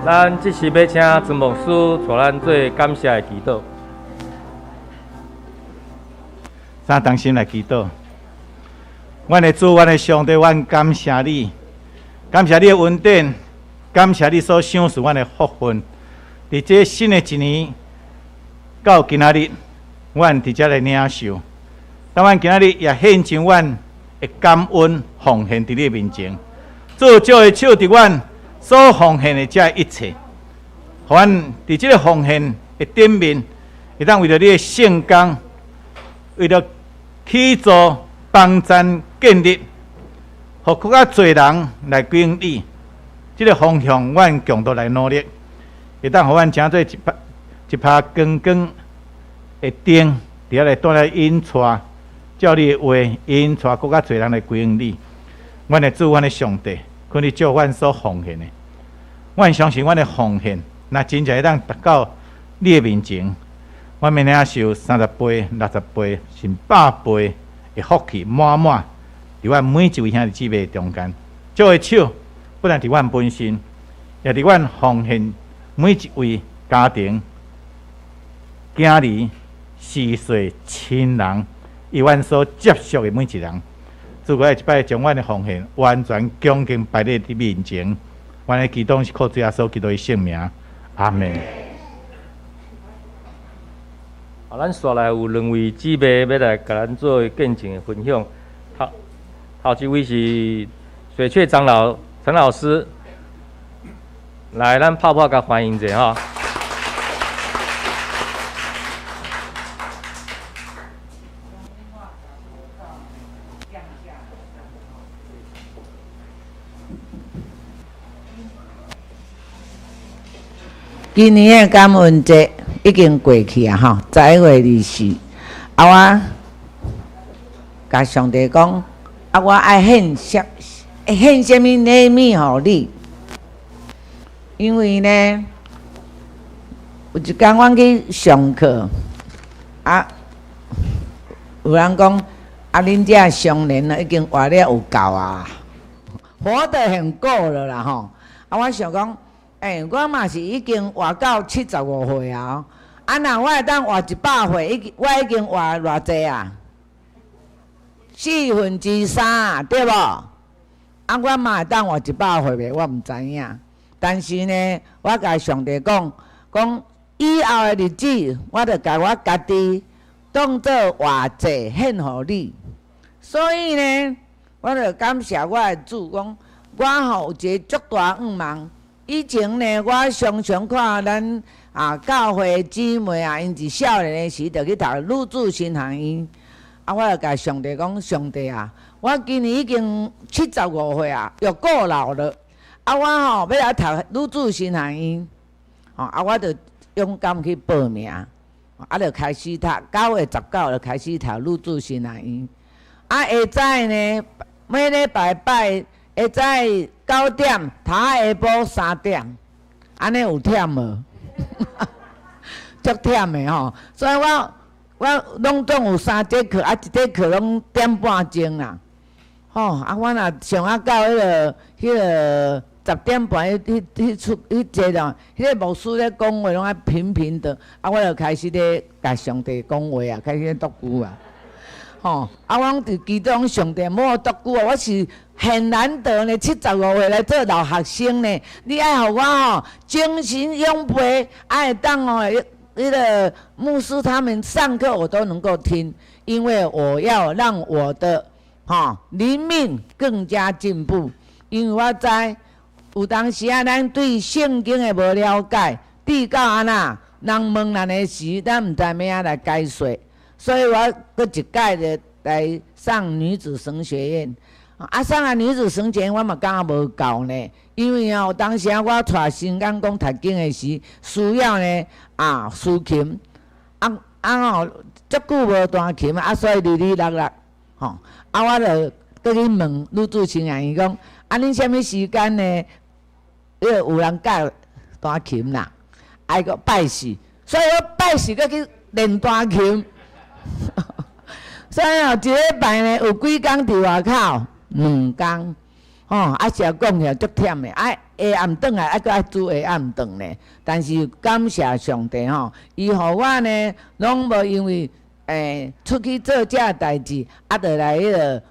咱這時欲請曾牧師帶咱做感謝的祈禱。咱同心來祈禱。阮的主，阮的上帝，阮感謝你，感謝你的恩典，感謝你所賞賜阮的福分。佇這新的一年到今仔日，阮佇遮來領受。當阮今仔日也獻上阮的感恩奉獻佇你的面前，主藉的手佇阮所奉獻的這一切，予阮佇這个奉獻的頂面，會當為著你的聖工，為著起造幫贊建立，予閣較濟人來歸向你，這个方向，阮共同來努力，會當予阮成做一拍一拍光光的燈，佇遐來帶來引帶，照你的話引帶閣較濟人來歸向你。阮的主，阮的上帝，求你照阮所奉獻的，阮相信阮的奉獻，若真正會當達到你的面前，阮欲領受30倍、60倍、甚100倍的福氣，滿滿佇阮每一位兄弟姊妹中間。藉的手，不但佇阮本身，也佇阮奉獻每一位家庭、囝兒、序歲、親人，與阮所接觸的每一人。主，閣來一擺將阮的奉獻完全恭敬擺佇你面前，阮的祈禱是靠主耶穌基督的聖名，阿們。啊，咱紲來有兩位姊妹欲來共咱做見證的分享。頭頭一位是水雀長老陳老師，來，咱拍拍共歡迎者吼。今年的感恩節已經過去啊，吼，11月24。啊，我共上帝講，啊，我愛獻啥獻啥物禮物予你？因為呢，有一工阮去上課，啊，有人講，啊，恁這常年已經活了有夠啊，活得很夠了啦，吼。啊，我想講，欸，我嘛是已經活到75歲啊！啊，若我會當活100歲，已經我已經活偌濟啊？3/4啊，對無？啊，我嘛會當活100歲袂？我毋知影。但是呢，我共上帝講，講以後的日子，我著共我家己當做活祭獻予你。所以呢，我著感謝我的主，講我吼有一個足大願望。以前呢，我常常看咱啊教會姊妹啊，𪜶佇少年的時就去讀女子神學院。啊，我就共上帝講：上帝啊，我今年已經75歲啊，又過老了。啊，我吼欲來讀女子神學院，吼啊，我就勇敢去報名，啊，就開始讀。9月19就開始讀女子神學院。啊，下早呢，每禮拜拜。下早9點，讀下晡3點，按呢有忝無？足忝的吼，所以我我攏總有三節課，啊一節課攏點半鐘啦，吼啊我若上啊到彼个彼个10點半，彼彼彼出彼節咯，彼个牧師咧講話攏愛頻頻的，啊我就開始咧共上帝講話啊，開始咧獨孤啊，吼啊我攏佇祈禱上帝莫獨孤啊，我是。很難得呢，75歲來做老學生呢。你愛予我吼精神勇沛，愛當哦，彼个牧師他們上課我都能夠聽，因為我要讓我的吼靈命更加進步。因為我知有當時啊，咱對聖經的無了解，直到按怎人問咱的時，咱毋知欲按怎來解說，所以我閣一擺就來上女子神學院。啊，上啊女子神學院我嘛感覺無夠呢，因為哦，當時啊我帶新港講讀經的時，需要呢啊司琴，啊啊吼，足久無彈琴啊，所以離離落落，吼，啊我就閣去問女子神學院講，啊恁啥物時間呢？彼个有人教彈琴啦，愛閣拜四，所以我拜四閣去練彈琴。所以哦，一禮拜呢有幾工佇外口？兩工，吼，啊是講起來足忝的，啊下暗轉來，啊閣愛煮下暗頓呢。但是感謝上帝吼，伊予我呢，攏無因為出去做這代誌，啊，就來彼個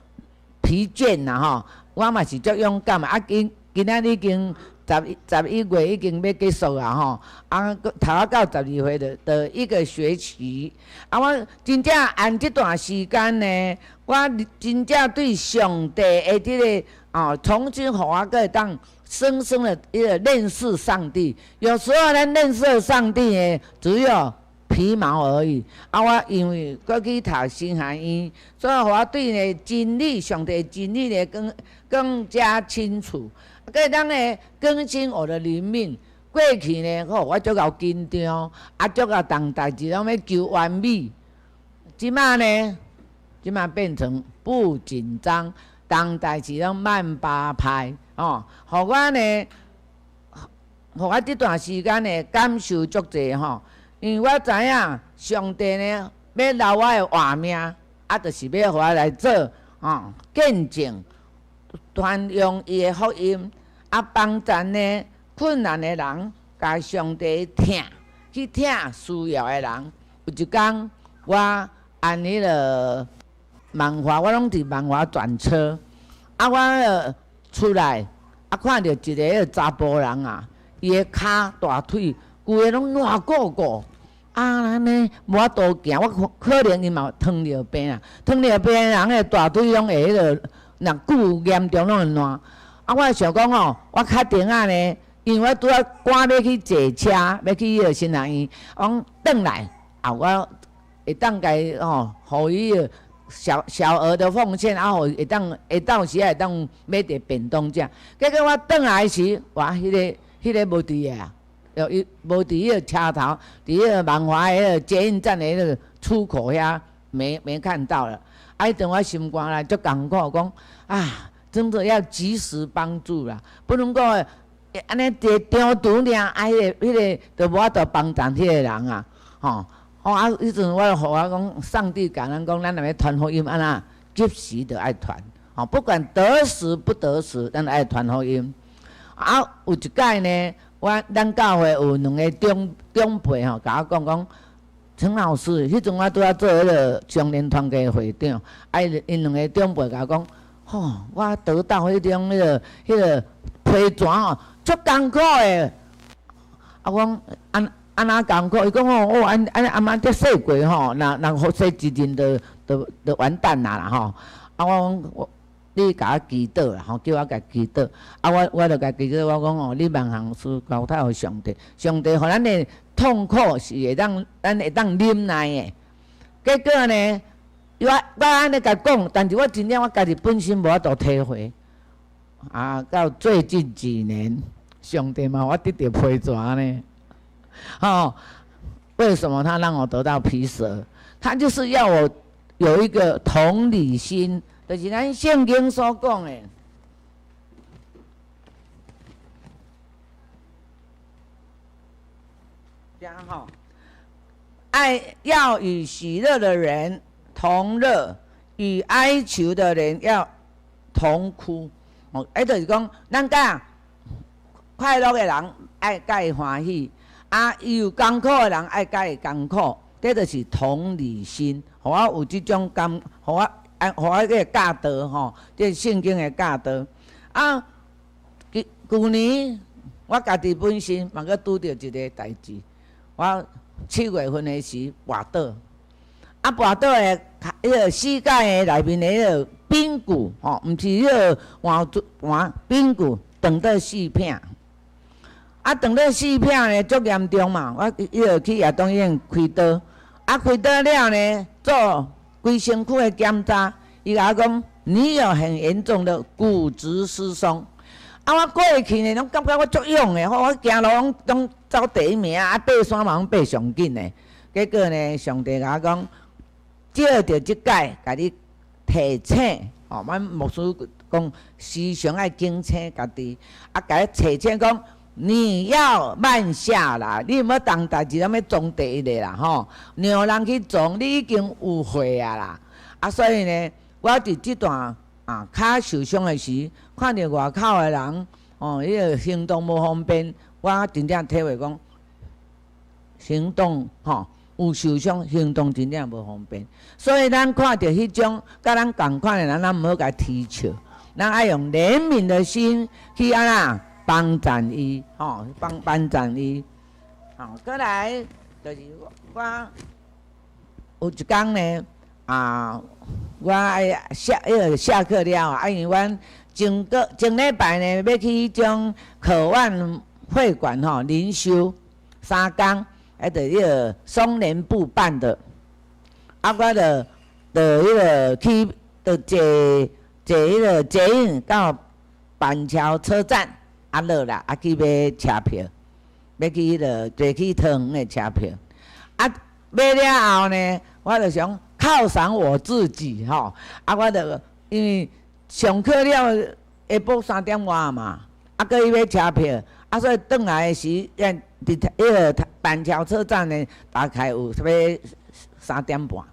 疲倦啦吼。我嘛是足勇敢的，啊今今仔日已經11月已經欲結束啊吼，啊，閣頭仔到12月就一個學期。啊，我真正按這段時間呢，我真正對上帝的這個哦，重新予我閣會當深深的一個認識上帝。有時候咱認識上帝呢，只有皮毛而已。啊，我因為閣去讀神學院，所以予我對呢真理，上帝真理呢更加清楚。閣會當呢更新我的靈命。過去呢，吼，我足𠢕緊張，啊，足𠢕逐代誌攏欲求完美。這馬呢，這馬變成不緊張，逐代誌攏慢八拍，哦，予我呢，予我這段時間呢感受足濟吼。因為我知影上帝呢欲留我的活命，啊，就是欲予我來做吼見證，傳揚伊的福音，啊，幫助呢困難的人，共上帝疼，去疼需要的人。有一工我按彼个萬華，我攏佇萬華轉車，啊，我出來，啊，看著一個彼個查埔人啊，伊的跤大腿規个攏爛鼓鼓，啊，按呢無法度行，我可能伊嘛有糖尿病啊，糖尿病的人的大腿攏會彼個，若久嚴重攏會爛。啊，我想講吼，我較定仔呢，因為我拄仔趕欲去坐車，欲去彼個神學院，我講轉來，啊，我會當共伊吼，予伊個小小額的奉獻，啊，予會當下晝時會當買一個便當食。結果我轉來時，哇，彼個無佇個啊，伊無佇彼個車頭，佇彼個萬華彼個捷運站的彼個出口遐，沒看到了。啊，彼陣我心肝內足艱苦，講啊，真的要及時幫助啦，不能夠按呢佇中途爾，啊，彼個就無法度幫助彼個人啊，吼。哦啊！彼陣我就予我講，上帝共咱講，咱若欲傳福音按怎，及時就愛傳，吼，不管得時不得時，咱愛傳福音。啊，有一擺呢，咱教會有兩個長輩吼，共我講講，陳老師，彼陣我拄仔做彼個青年團契會長，啊，𪜶兩個長輩共我講，吼，我得到彼種彼個批紙吼，足艱苦的。啊，我講按按怎艱苦？伊講吼，哦，按按按按遮洗過吼，若予洗一陣就完蛋啊啦吼。啊，我講我，你共我祈禱啦吼，叫我共祈禱。啊，我就共祈禱，我講吼，你萬項事交託予上帝，上帝予咱的痛苦是會當咱會當忍耐的。結果呢，我按呢共講，但是我真正我家己本身無法度體會。啊，到最近幾年，上帝嘛，予我得著批紙呢。吼，為什麼他讓我得到皮蛇？他就是要我有一個同理心，就是咱聖經所講的。這吼，愛要與喜樂的人同樂，與哀求的人要同哭。哦，就是講，咱佮快樂的人愛佮伊歡喜。啊，伊有艱苦的人愛佮伊艱苦，這就是同理心，予我有這種感，予我啊，予我這個教導吼，這聖經的教導。啊，舊年我家己本身嘛閣拄著一個代誌，我7月份的時跋倒，啊跋倒的，彼個膝蓋的內面的彼個髕骨吼，毋是彼個換換髕骨斷做四片。啊，斷做四片呢，足嚴重嘛！我彼個去亞東醫院開刀，啊，開刀了呢，做規身軀的檢查，伊共我講，你有很嚴重的骨質疏鬆。啊，我過去呢，攏感覺我足勇的，我行路攏走第一名，啊，爬山嘛攏爬上緊的。結果呢，上帝共我講，藉著這擺，共你提醒，吼，阮牧師講，時常愛警醒家己，啊，共你提醒講。你要慢下來，你毋好逐代誌攏欲衝第一个啦吼，讓人去衝，你已經有歲啊啦。啊，所以呢，我佇這段啊，跤受傷的時，看著外口的人，哦，彼个行動無方便，我真正體會講，行動吼有受傷，行動真正無方便。所以咱看著彼種佮咱仝款的人，咱毋好共啼笑，咱愛用憐憫的心去按怎幫贊伊，吼，幫贊伊。吼，閣來就是我有一工呢，啊，我愛下彼个下課了，啊，因為阮前個前禮拜呢，欲去彼種渴望會館吼靈修3工，彼著彼个松仁部辦的，啊，我就彼个去，就坐彼个捷運到板橋車站，啊落來，啊去買車票，欲去彼个坐去桃園的車票，啊買了後呢，我就想犒賞我自己吼，啊我就因為上課了下晡3點外嘛，啊閣去買車票，啊所以轉來的時，伫彼个板橋車站呢，大概有啥物3點半，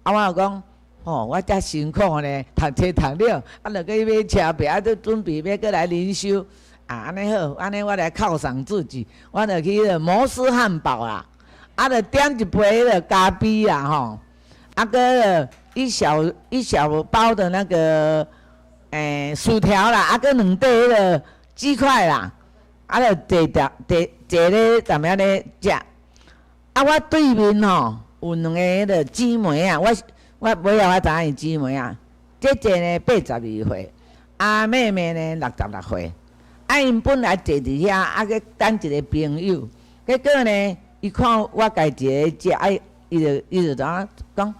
啊我就講，吼，我遮辛苦呢，讀冊讀了，啊，著閣去買車票，啊，閣準備欲閣來靈修，啊，按呢好，按呢我來犒賞自己，我就去彼个摩斯漢堡啦，啊，就點一杯彼个咖啡啦，吼，啊，閣一小包的那個，薯條啦，啊，閣兩塊彼个雞塊啦，啊，就坐佇坐坐咧踮遐咧食，啊，我對面吼有兩個彼个姊妹啊，我尾後我知影𪜶姊妹啊，姐姐呢82歲，啊妹妹呢66歲，啊𪜶本來坐佇遐，啊閣等一个朋友，結果呢，伊看我家己一个食，啊伊就怎講，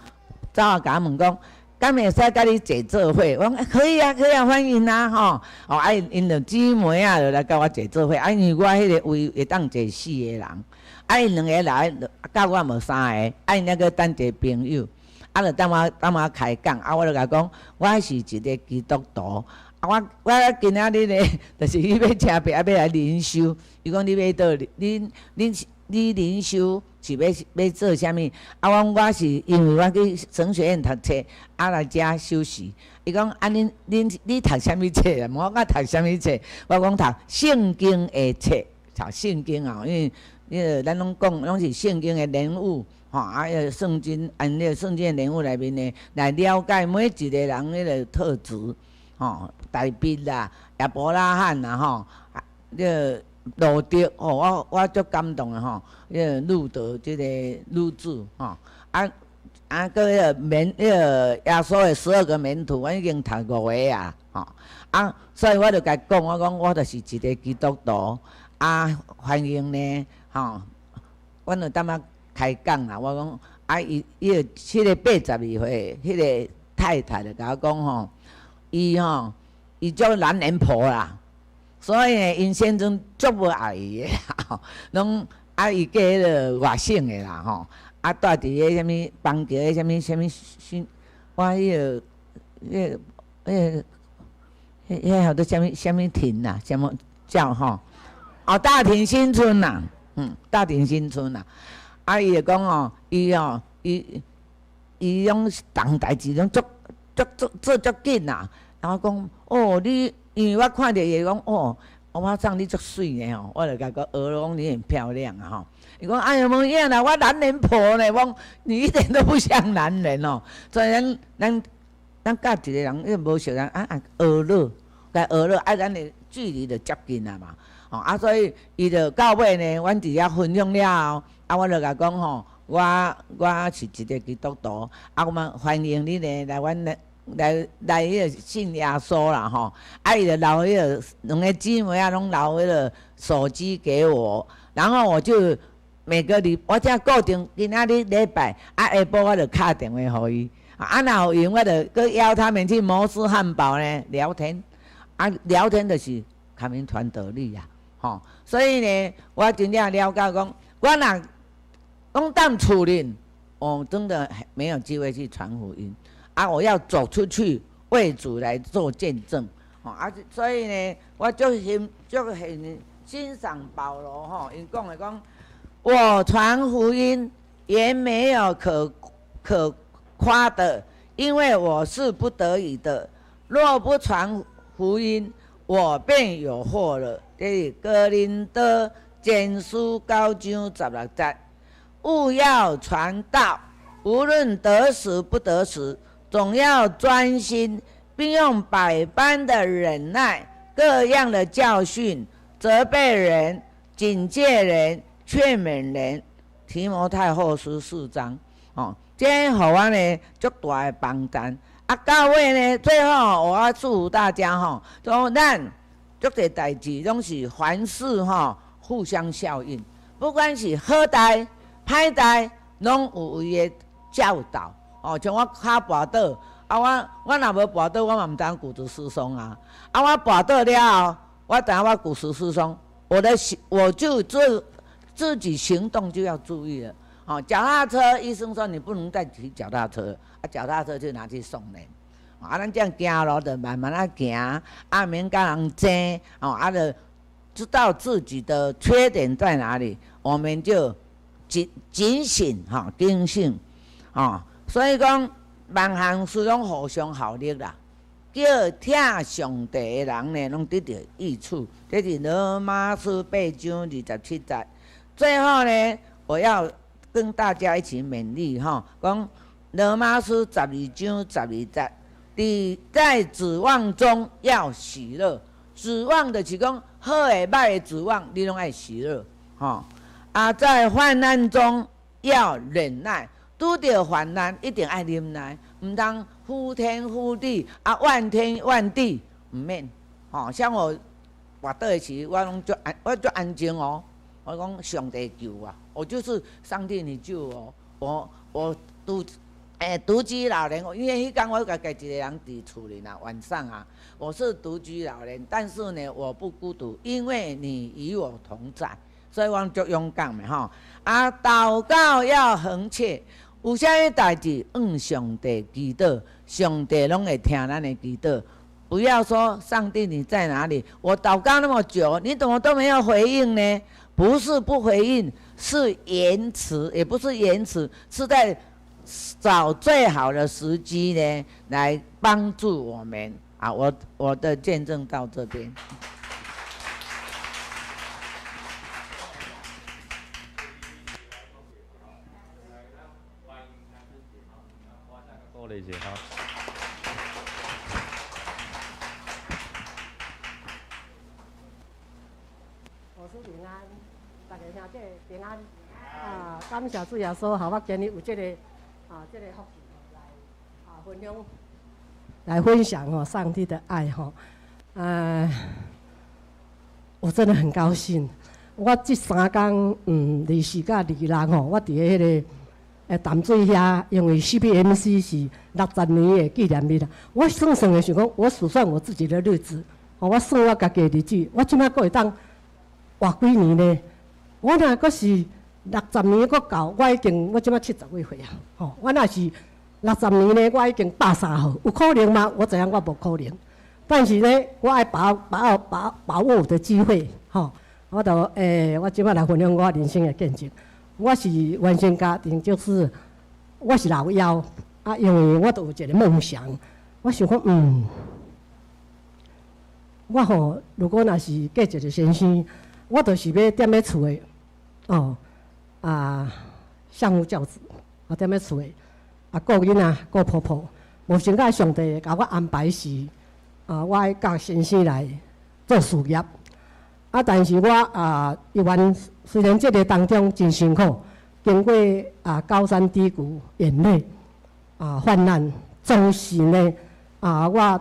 走來共我問講，敢會使佮你坐做伙？我講可以啊，可以啊，歡迎啊，吼！哦，啊𪜶就姊妹啊，就來佮我坐做伙，啊因為我彼个位會當坐四個人，啊𪜶兩个來，佮我無三个，啊𪜶猶閣等一個朋友。啊，就等我開講，啊，我就共講，我是一个基督徒，啊，我今仔日呢，就是去買車票，啊，欲來靈修。伊講你欲佗？你靈修是欲做啥物？啊，我講我是因為我去神學院讀冊，啊來遮休息。伊講啊，恁讀啥物冊啊？問我讀啥物冊？我講讀聖經的冊，讀聖經啊，因為彼个咱攏講攏是聖經的人物。吼啊！彼个聖經按彼个聖經的人物內面呢，來了解每一個人彼个特質，吼，大衛啦、亞伯拉罕啦，吼，啊，彼个路得，吼，我足感動的吼，彼个路得這个女子，吼，啊啊，閣彼个門，彼个耶穌的12個門徒，我已經讀五個啊，吼，啊，所以我就共講，我講我就是一个基督徒，啊，歡迎呢，吼，阮就淡薄開講啦，我講啊，伊個彼个82歲，彼个太太就共我講吼，伊吼伊足男人婆啦，所以呢，𪜶先生足無愛伊的，攏啊伊嫁彼个外省的啦吼，啊蹛佇个啥物邦橋的啥物啥物新，我彼个彼个彼个彼彼叫做啥物啥物亭啦，啥物叫吼？哦，大亭新村啦，大亭新村啦。啊！伊就講哦，伊哦，伊攏重代誌攏足足足做足緊啦。然後講哦，你因為我看著伊講哦，歐巴桑你足媠的吼，我就共講，學講你很漂亮啊吼。伊講哎呀無影啦，我男人婆呢，我講你一點都不像男人哦。所以咱佮一個人，因為無熟人啊啊學樂，共學樂啊，咱的距離就接近啊嘛。吼啊，所以伊就到尾呢，阮佇遐分享了後。啊，我就共講吼，我是一个基督徒，啊，我們歡迎你呢來阮來來彼个信耶穌啦吼。啊，伊就留彼个兩个姊妹啊，攏留彼个手機給我，然後我就每個禮我才固定今仔日禮拜啊下晡我就敲電話予伊，啊，若有閒我就閣邀他們去摩斯漢堡呢聊天，啊，聊天就是共𪜶傳道理啊，吼，所以呢，我真正了解講，我若攏踮厝裡，我真的沒有機會去傳福音啊！我要走出去為主來做見證，啊！所以呢，我足欣足很欣賞保羅吼，𪜶講的講，我傳福音也沒有可誇的，因為我是不得已的。若不傳福音，我便有禍了。這是哥林多前書9章16節。務要傳道，無論得時不得時，總要專心，並用百般的忍耐，各樣的教訓，責備人、警戒人、勸勉人。提摩太後書4章，哦，這予我呢足大的幫助。啊，到尾呢，最後我要祝福大家吼，說咱足濟代誌攏是凡事吼互相效應，不管是好代、歹代，攏有伊的教導。哦，像我跤跋倒，啊，我若無跋倒，我嘛毋知影骨質疏鬆啊。啊，我跋倒了後，我知影我骨質疏鬆，我就自己行動就要注意了。哦，腳踏車，醫生說你不能再騎腳踏車，啊，腳踏車就拿去送人。啊，咱這樣行路就慢慢仔行，啊，免佮人爭，哦，啊，就知道自己的缺點在哪裡，我們就警醒哈，警醒，哦，所以講萬項事攏互相效力啦。叫疼上帝的人呢，攏得著益處。這是羅馬書8章27節。最後呢，我要跟大家一起勉勵哈，講羅馬書12章12節，佇在指望中要喜樂。指望就是講好的、歹的指望，你攏愛喜樂，吼。啊，在患難中要忍耐，拄著患難一定愛忍耐，毋通呼天呼地啊，怨天怨地，毋免。吼，像我跋倒的時，我攏足安，我足安靜哦。我講上帝救我，我就是上帝你救我，我獨居老人，因為彼工我家己一個人佇厝裡啦，晚上啊，我是獨居老人，但是呢，我不孤獨，因為你與我同在，所以我足勇敢的吼。啊，禱告要恆切，有啥物代誌，向上帝祈禱，上帝攏會聽咱的祈禱。不要說上帝你在哪裡？我禱告那麼久，你怎麼都沒有回應呢？不是不回應，是延遲，也不是延遲，是在找最好的時機呢，來幫助我們啊！我的見證到這邊。我是平安，大家兄弟平安啊！感謝主耶穌，予我今日有這個啊，這個福氣來啊分享，來分享哦上帝的愛吼。我真的很高興。我這三工24佮26吼，我佇咧彼個淡水遐，因為 CBMC 是60年的紀念日啦。我算算的想講，我數算我自己的日子，我算我家己的日子，我這擺閣會當活幾年呢？我若閣是60年閣到，我已經我這擺70幾歲啊！吼，我若是六十年呢，我已經103歲，有可能嗎？我知影我無可能，但是呢，我愛把握我的機會，吼！我就我這擺來分享我人生的見證。我是原生家庭，就是我是老幺啊，因為我都有一個夢想，我想講，我吼如果若是嫁一個先生，我就是欲踮咧厝的，哦，啊，相夫教子，啊，踮咧厝的，啊，顧囡仔，顧婆婆，無想到上帝共我安排是，啊，我愛佮先生來做事業，啊，但是我啊，猶原雖然這個當中真辛苦，經過啊高山低谷、眼淚啊患難，總是呢啊，我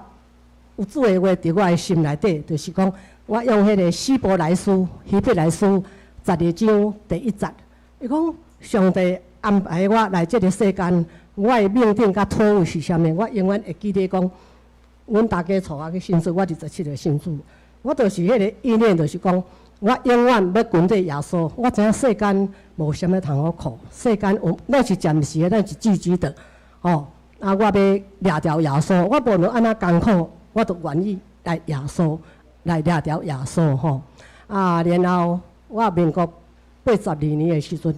有主的話佇我的心內底，就是講我用彼個希伯來書、希伯來書12章第1節，伊講上帝安排我來這個世間，我的命定佮託付是啥物？我永遠會記得講，阮大家帶我去信主，我27歲信主，我就是彼個意念，就是講我永遠欲跟綴耶穌。我知影世間無啥物通好靠，世間有咱是暫時的，咱是寄居的，吼。啊，我欲掠牢耶穌，我無論按怎艱苦，我都願意來耶穌，來掠牢耶穌吼。啊，然後我民國82年的時陣，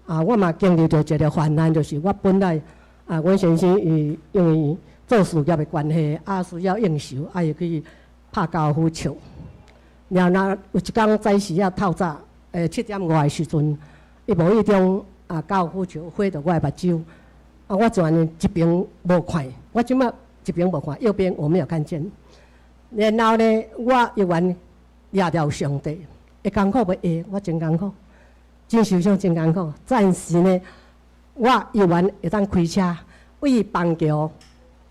啊，我嘛經歷著一個患難，就是我本來啊，阮先生伊因為做事業的關係，啊需要應酬，啊會去拍高爾夫球。然後若有一工早時仔透早，7點5的時陣，伊無意中啊高爾夫球揮著我的目睭，啊我就按呢一爿無看，我這擺一爿無看，右邊我沒有看見。然後呢，我猶原掠著上帝，會艱苦袂？會，我真艱苦，真受傷，真艱苦。暫時呢，我猶原會當開車為板橋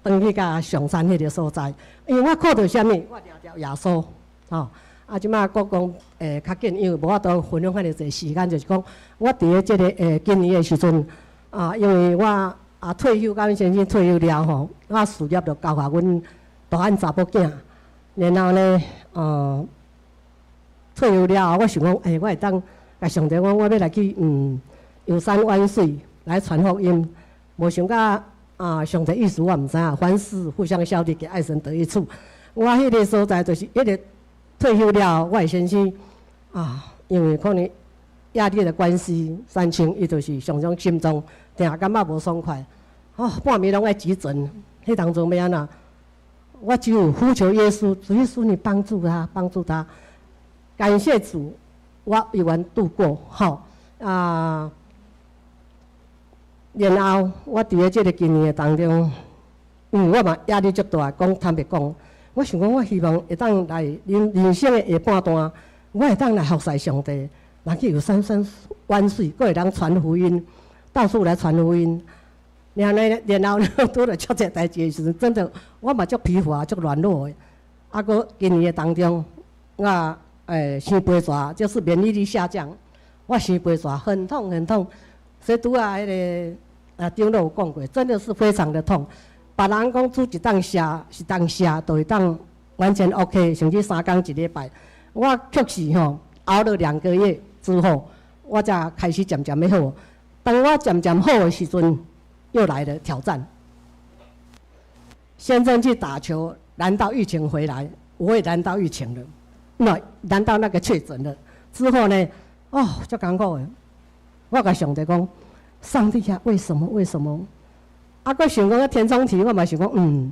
轉去佮上山彼个所在，因為我看著啥物，我掠著耶穌，吼。啊，這擺閣講較緊，因為無法度分享遐爾濟時間，就是講我佇咧這個今年的時陣，啊，因為我啊退休，佮阮先生退休了吼，我事業就交予阮大漢查某囝，然後呢，退休了後，我想講，欸，我會當共上帝講，我欲來去遊山玩水來傳福音，無想到啊，上帝意思我毋知影，凡事互相效力，給愛神得益處。我彼个所在就是彼个退休了後，我的先生啊，因為可能壓力的關係，三清伊就是常常心臟定感覺無爽快，哦，半暝攏愛急診，彼當陣欲按怎？我只有呼求耶穌，主耶穌，你幫助他，幫助他。感謝主，我猶原度過，吼啊。然後我佇咧這个今年的當中，因為我嘛壓力足大，講坦白講，我想講，我希望會當來人生的下半段，我會當來服侍上帝，來去遊山山玩水，閣會當傳福音，到處來傳福音。然後呢，然後呢，拄著足濟代誌的時陣，真的我嘛足疲乏、足軟弱的。啊，閣今年的當中，我生飛蛇，就是免疫力下降，我生飛蛇很痛很痛。所以拄仔彼个啊，長老有講過，真的是非常的痛。別人講煮一頓寫，一頓寫，就會當完全 OK，甚至3工一禮拜。我確實吼熬了2個月之後，我才開始漸漸欲好。當我漸漸好的時陣，又來了挑戰。先生去打球，難道疫情回來？我也難道疫情了？那難道那個確診了之後呢？哦，足艱苦的。我共上帝講，上帝啊，為什麼？為什麼？啊，閣想講填充題，我嘛想講，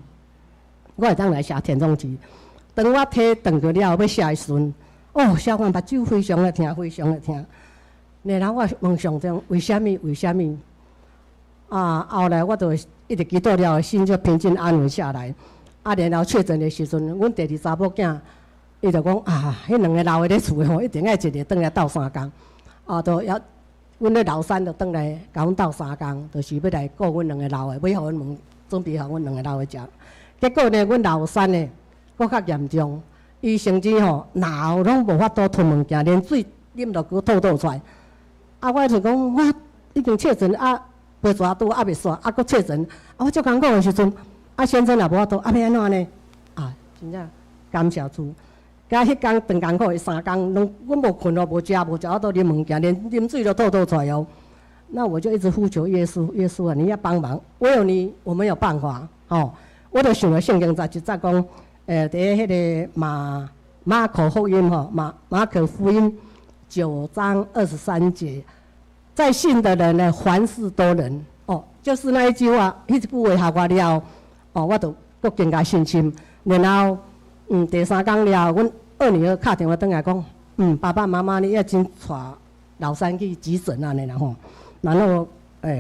我會當來寫填充題。當我提轉去了後，欲寫的時陣，哦，寫完目睭非常的疼，非常的疼。然後我問上帝，為啥物？為啥物？啊，後來我就一直祈禱了，心就平靜安穩下來。啊，然後確診的時陣，阮第二查某囝，伊就講啊，彼兩个老的咧厝吼，一定愛一个轉來鬥相共。啊，就要阮咧老三就轉來共阮鬥相共，就是欲來顧阮兩个老的，欲予阮問準備予阮兩个老的食。結果呢，阮老三呢，閣較嚴重，伊甚至吼腦攏無法度吞物件，連水啉落去吐倒出來。啊，我就講我已經確診啊，飛蛇拄猶未煞，啊，閣確診，啊，我足艱苦的時陣，啊，先生也無法度，啊，欲按怎呢？啊，真正感謝主。佮彼工當艱苦的3工，攏阮無睏哦，無食無食，我都啉物件，連啉水都吐倒出來哦。那我就一直呼求耶穌，耶穌啊，你要幫忙，唯有你，我沒有辦法，吼。我就想著聖經在一節講，佇彼个馬可福音吼，馬可福音9章23節，在信的人呢，凡事都能，哦，就是那一句話，彼一句話予我了後，哦，我就閣更加信心。然後，第三工了後，阮二女兒敲電話轉來講，爸爸媽媽，你要緊帶老三去急診按呢啦吼。然後，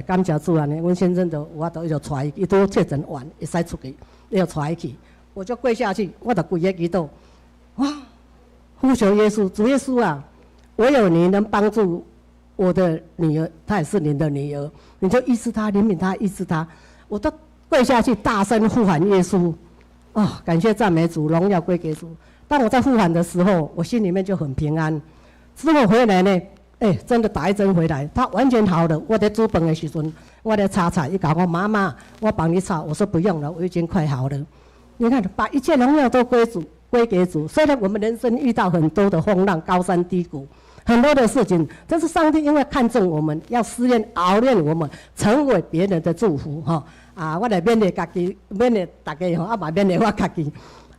感謝主按呢，阮先生就有法度，伊就帶伊，伊拄確診完，會使出去，伊就帶伊去。我就跪下去，我就跪咧祈禱，哇，呼求耶穌，主耶穌啊，唯有你能幫助我的女兒，她也是你的女兒，你就醫治她，憐憫她，醫治她。我都跪下去，大聲呼喊耶穌，哦，感謝讚美主，榮耀歸給主。當我在呼喊的時候，我心裡面就很平安。之後回來呢，真的打一針回來，他完全好了。我在煮飯的時陣，我在炒菜，伊共我媽媽，我幫你炒。我說不用了，我已經快好了。你看，把一切榮耀都歸主，歸給主。雖然我們人生遇到很多的風浪、高山低谷，很多的事情，但是上帝因為看重我們，要試煉、熬煉我們，成為別人的祝福。哈啊！我來勉勵家己，勉勵大家吼，啊嘛勉勵我家己。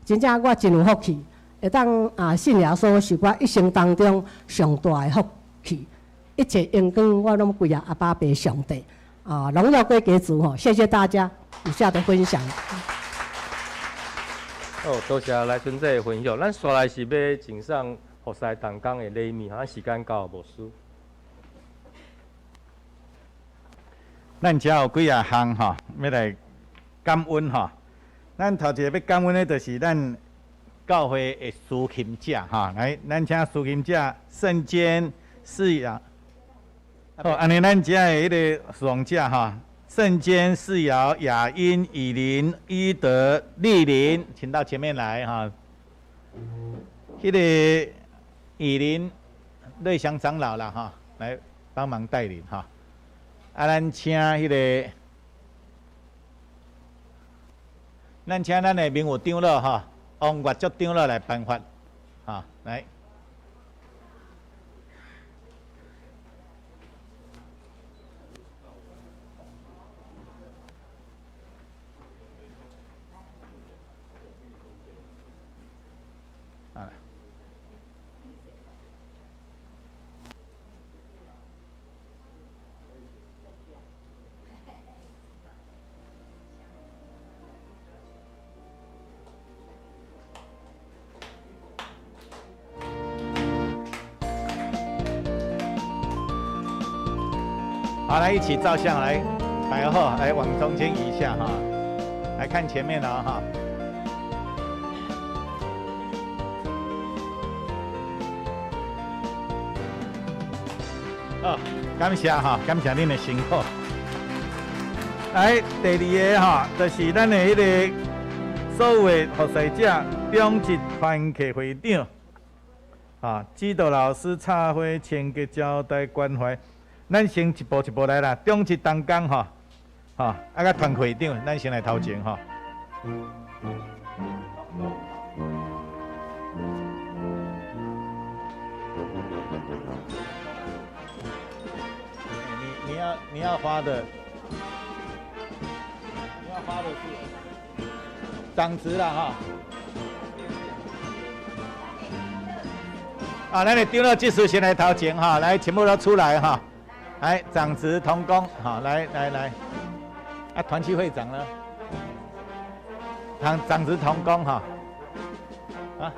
真正我真有福氣，會當啊信耶穌是我一生當中上大的福氣。一切榮光我攏歸予阿爸父上帝。啊，榮耀歸給主吼，謝謝大家以下的分享。哦，多謝來春姐的分享。咱紲來是欲贈送服侍同工的禮物，咱時間到，牧師。咱遮有幾仔項吼，欲來感恩吼。咱頭一个欲感恩的，就是咱教會的司琴者吼。來，咱請司琴者聖堅世堯。好，按呢咱遮的彼个侍奉者吼，聖堅、世堯、雅音、以琳、伊德、麗琳，請到前面來哈。彼个以琳、瑞祥長老啦哈，來幫忙帶領哈。啊，咱請彼个，咱請咱的名譽長老哈，王月足長老來頒發，哈，來。好，來一起照相，來擺好，來往中間移一下哈，來看前面了哈。哦，感謝哈，感謝恁的辛苦。來，第二個哈，就是咱的彼个所有的服侍者長執團契會長，啊，指導老師插花、清潔、招待、關懷。咱先一步一步來啦，長執同工吼，吼，啊，佮團會長，咱先來頭前吼。你要發的，你要發的是長執啦哈。啊，咱的長老執事先來頭前哈，來全部都出來哈。來，長執同工，好，來來來，啊，團契會長呢？長執同工哈，啊。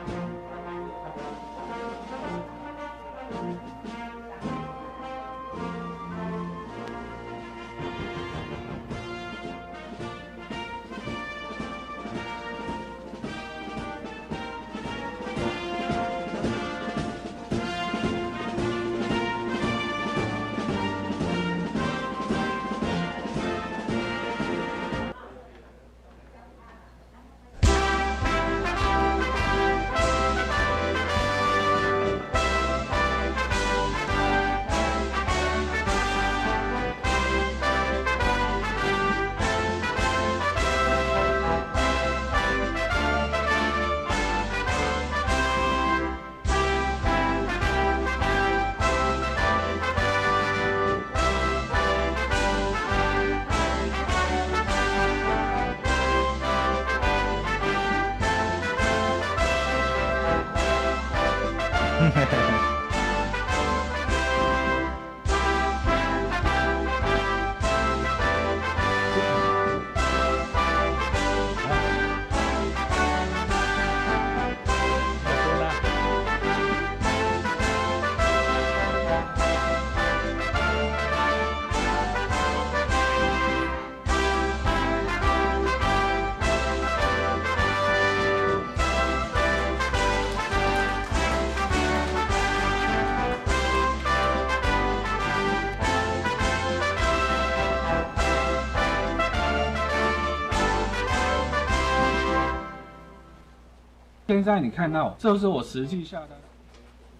現在你看到，這是我實際下單。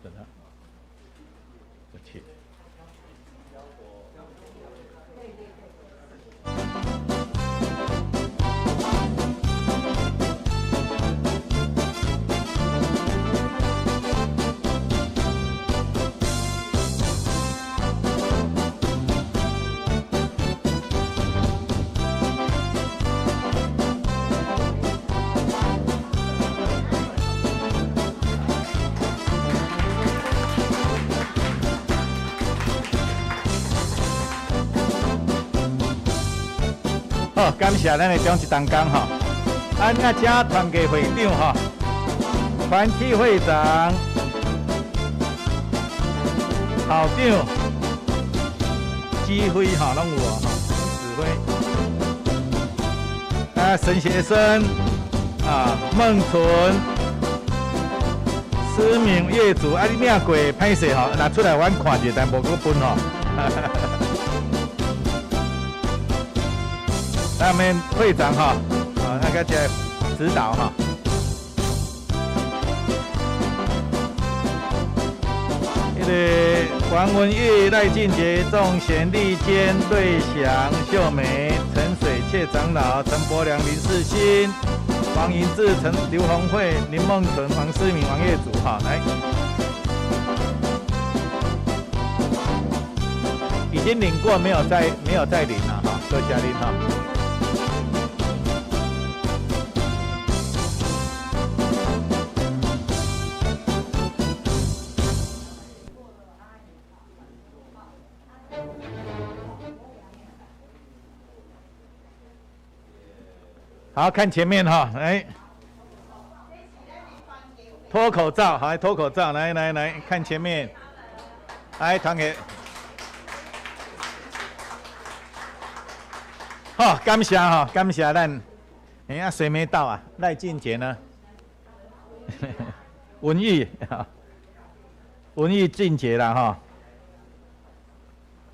等下，這切。好，感謝咱的長執同工吼。啊，那請團契會長吼，團體會長、校長、指揮吼，攏有哦，指揮。啊，神學生啊，孟純、思敏、業主，啊，你領過歹勢吼，拿出來阮看者，但無閣分吼。那們會長哈，啊，那個在指導哈。這個王文玉、賴俊杰、仲賢、麗堅、瑞祥、秀梅、陳水切長老、陳伯良、林世新、王銀志、陳劉紅慧、林夢純、王思敏、王業主哈，來，已經領過，沒有再領了哈，多謝您哈。好，看前面哈，來，脫口罩，好，脫口罩，來來來，看前面，來，團結，好，感謝哈，感謝咱，哎呀，誰沒到啊？賴俊杰呢？文玉，文玉俊杰啦哈，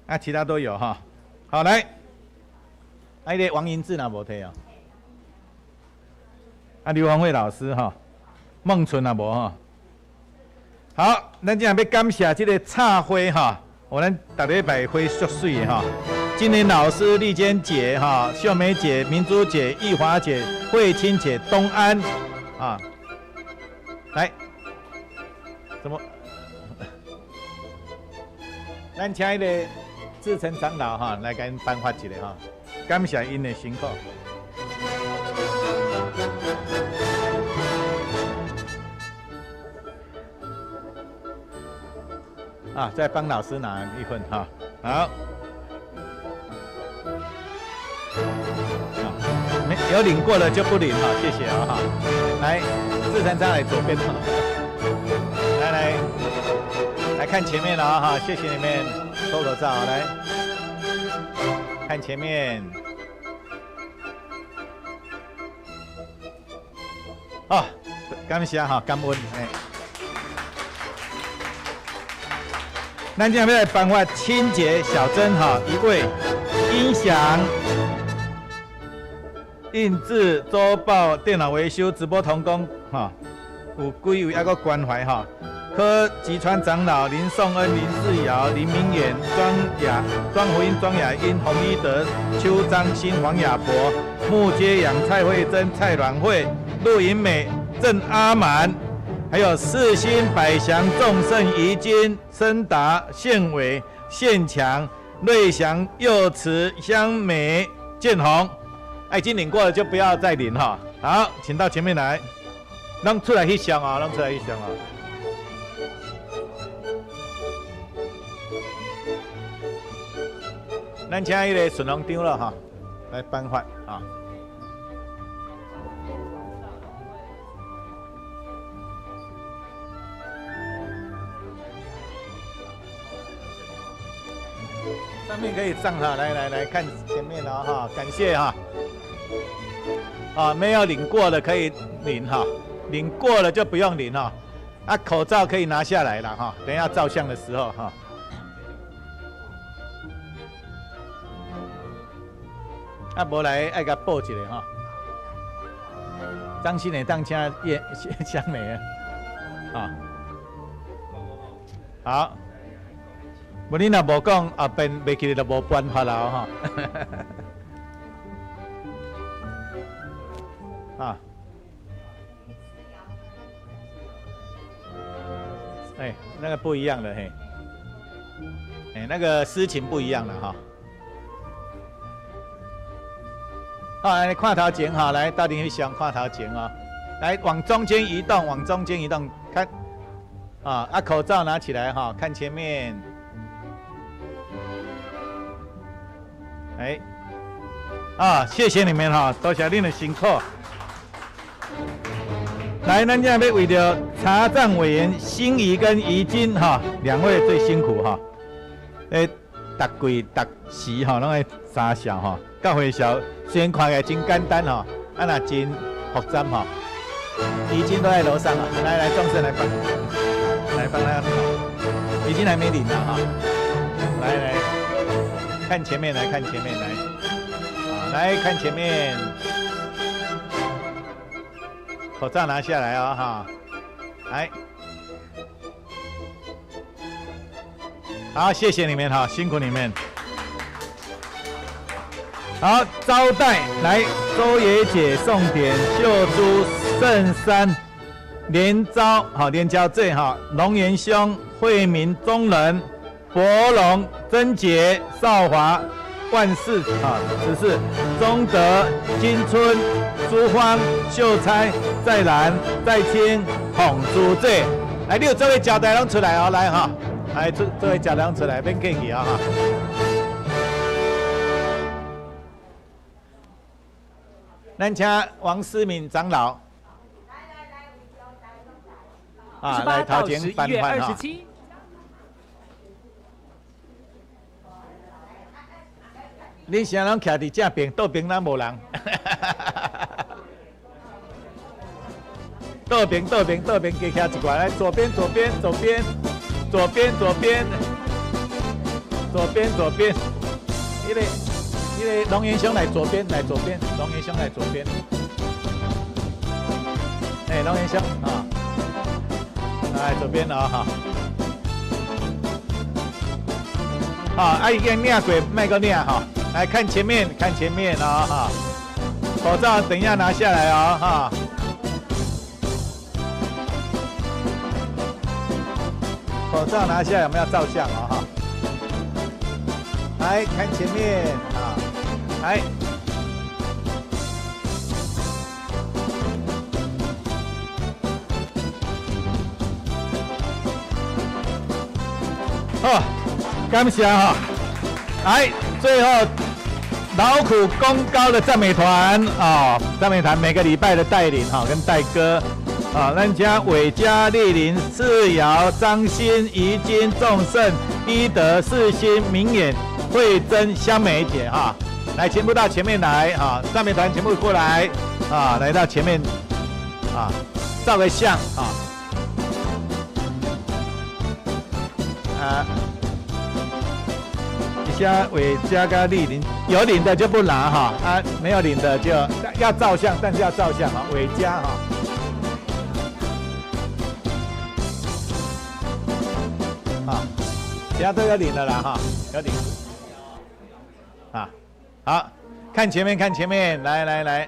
啊，其他都有哈，好來，啊，那個王銀志若無提哦。啊，劉宏慧老師哈，孟春也無哈。好，咱這欲感謝這個插花哈，我咱逐禮拜花足媠的哈。金玲老師、麗娟姐哈、秀梅姐、明珠姐、玉華姐、慧清姐、東安啊，來，怎麼？咱請彼個志成長老哈來共𪜶頒發一下哈，感謝𪜶的辛苦。啊，再幫老師拿一份哈，好。啊，沒有領過了就不領哈，謝謝啊哈。來，志成長來左邊哈，來來來看前面了哈，謝謝你們脫口罩來，看前面。哦，感謝哈，感恩哎。咱這欲來頒發清潔小珍哈一位音響、印製週報、電腦維修、直播同工哈，有幾位猶閣關懷哈。柯吉川長老、林頌恩、林世堯、林明遠、莊雅、莊福英、莊雅英、洪一德、邱張新、黃亞伯、穆接陽、蔡慧珍、蔡阮慧、陸銀美、鄭阿滿。還有四星、百祥、眾盛、怡金、森達、憲偉、憲強、瑞祥、佑慈、香美、建宏，已經領過了就不要再領哈。好，請到前面來，攏出來翕相啊，攏出來翕相啊。咱請彼個順風長老哈來頒發啊。上面可以上哈，來來來看前面了哈，感謝哈。啊，沒有領過的可以領哈，領過了就不用領哈。啊，口罩可以拿下來了哈，等一下照相的時候哈。啊，無來愛共報一下哈。張新磊當請葉香美啊，啊，好。無你若無講，後邊袂記得就無辦法啦吼。啊，哎，那個不一樣的嘿，哎，那個詩情不一樣了哈。好，來看頭前哈，來到底翕相看頭前啊，來往中間移動，往中間移動，看，啊，口罩拿起來哈，看前面。哎，啊，謝謝你們哈，多謝恁的辛苦。來，咱這欲為著查帳委員心怡跟怡君哈兩位最辛苦哈，欸，逐季逐時哈攏愛三笑哈，教會笑雖然看起來真簡單哈，啊若真複雜哈。怡君都在樓上啊，來來，眾生來幫，來幫他，怡君還沒領呢哈，來來，看前面來看前面來，啊，來看前面。口罩拿下來哦，哈，來，好，謝謝你們哈，辛苦你們。好，招待來，周爺姐送點秀珠、聖山、連招，好，連招這哈，龍岩兄、惠民中人、博龍、曾杰、少華、萬事啊，十四、中德、金春、朱芳、秀釵、再蘭、再清、洪珠這，來，你有這位交代攏出來哦，來哈，來這這位交代攏出來，免客氣啊哈。咱請王思敏長老，啊，來頭前頒發哈。你啥攏徛佇正邊，倒邊攏無人。倒邊倒邊倒邊，加徛一寡來，左邊左邊左邊，左邊左邊，左邊左邊，彼個彼個龍岩兄來左邊，來左邊，龍岩兄來左邊。哎，龍岩兄啊，來左邊了哈。好，啊，已經領過，莫閣領哈。來看前面，看前面哦哈。口罩等一下拿下來哦哈。口罩拿下來，我們要照相哦哈。來看前面啊，來。好，感謝哈。來，最後勞苦功高的讚美團啊，讚美團每個禮拜的帶領哈，跟帶歌啊，咱家偉嘉、麗玲、世瑤、張欣、怡君、眾勝、伊德、世新、明遠、慧珍、香美姐哈，來全部到前面來哈，讚美團全部過來啊，來到前面啊，照個相啊，啊。加偉嘉跟麗玲，有領的就不拿哈，啊，沒有領的就要照相，但是要照相啊，偉嘉哈，啊，其他都有領的啦哈，有領，啊，好，看前面，看前面，來來來，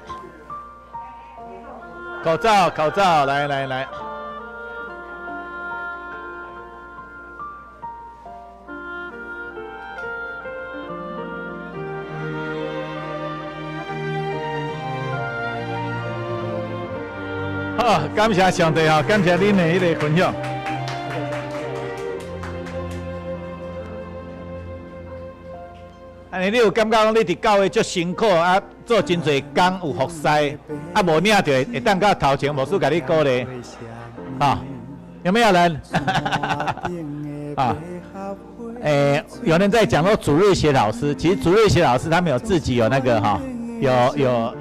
口罩口罩，來來來。好，感謝上帝哈，感謝恁的彼個分享。按呢，你有感覺講你佇教會足辛苦啊，做真濟工有服侍，啊無領著會當到頭前牧師共你鼓勵，啊，有沒有人？啊，欸，有人在講說主日學老師，其實主日學老師他們有自己有那個哈，有。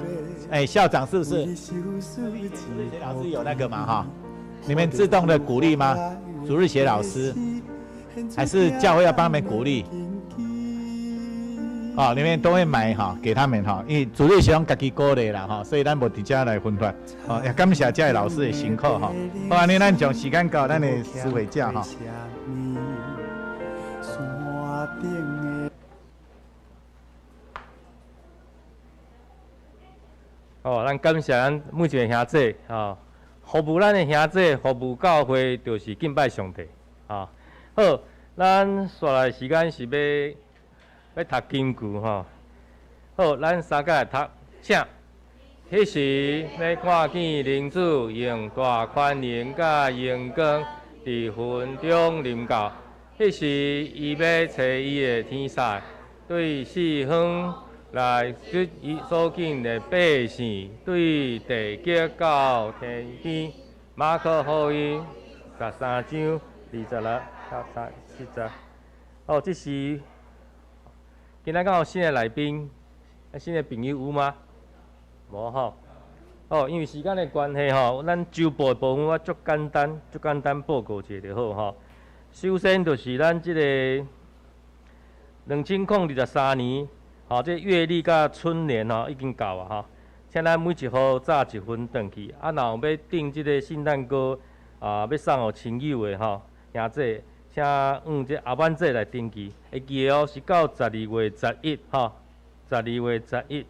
哎，校長是不是？主日學老師有那個嘛？哈，你們自動的鼓勵嗎？主日學老師，還是教會要幫他們鼓勵？哦，你們都會買哈，給他們哈，因為主日學攏家己鼓勵啦哈，所以咱無佇遮來分發。哦，也感謝這个老師的辛苦哈。好，按呢咱將時間交咱的施會長哈。哦，咱感謝咱每一个兄弟，吼，服務咱的兄弟，服務教會，就是敬拜上帝，吼。好，咱紲來時間是欲讀經句吼。好，咱三個來讀，請。彼時欲看見靈主用大權能佮榮光佇雲中臨到，彼時伊欲差伊的天使對四方。來決伊所見的百姓，對地極到天邊。馬可福音13章26到37節。哦，這是今仔敢有新的來賓，啊，新的朋友有嗎？無吼。哦，因為時間的關係吼，咱週報的部分我足簡單，足簡單報告一下就好吼。首先就是咱這个2023年，吼，這月曆佮春聯吼已經到啊吼，請咱每一戶紮一份轉去。啊，若有欲訂這个聖誕歌啊，欲送予親友的吼，兄姊，請用這阿曼姐來登記。會記得哦，是到12月11吼，十二月十一。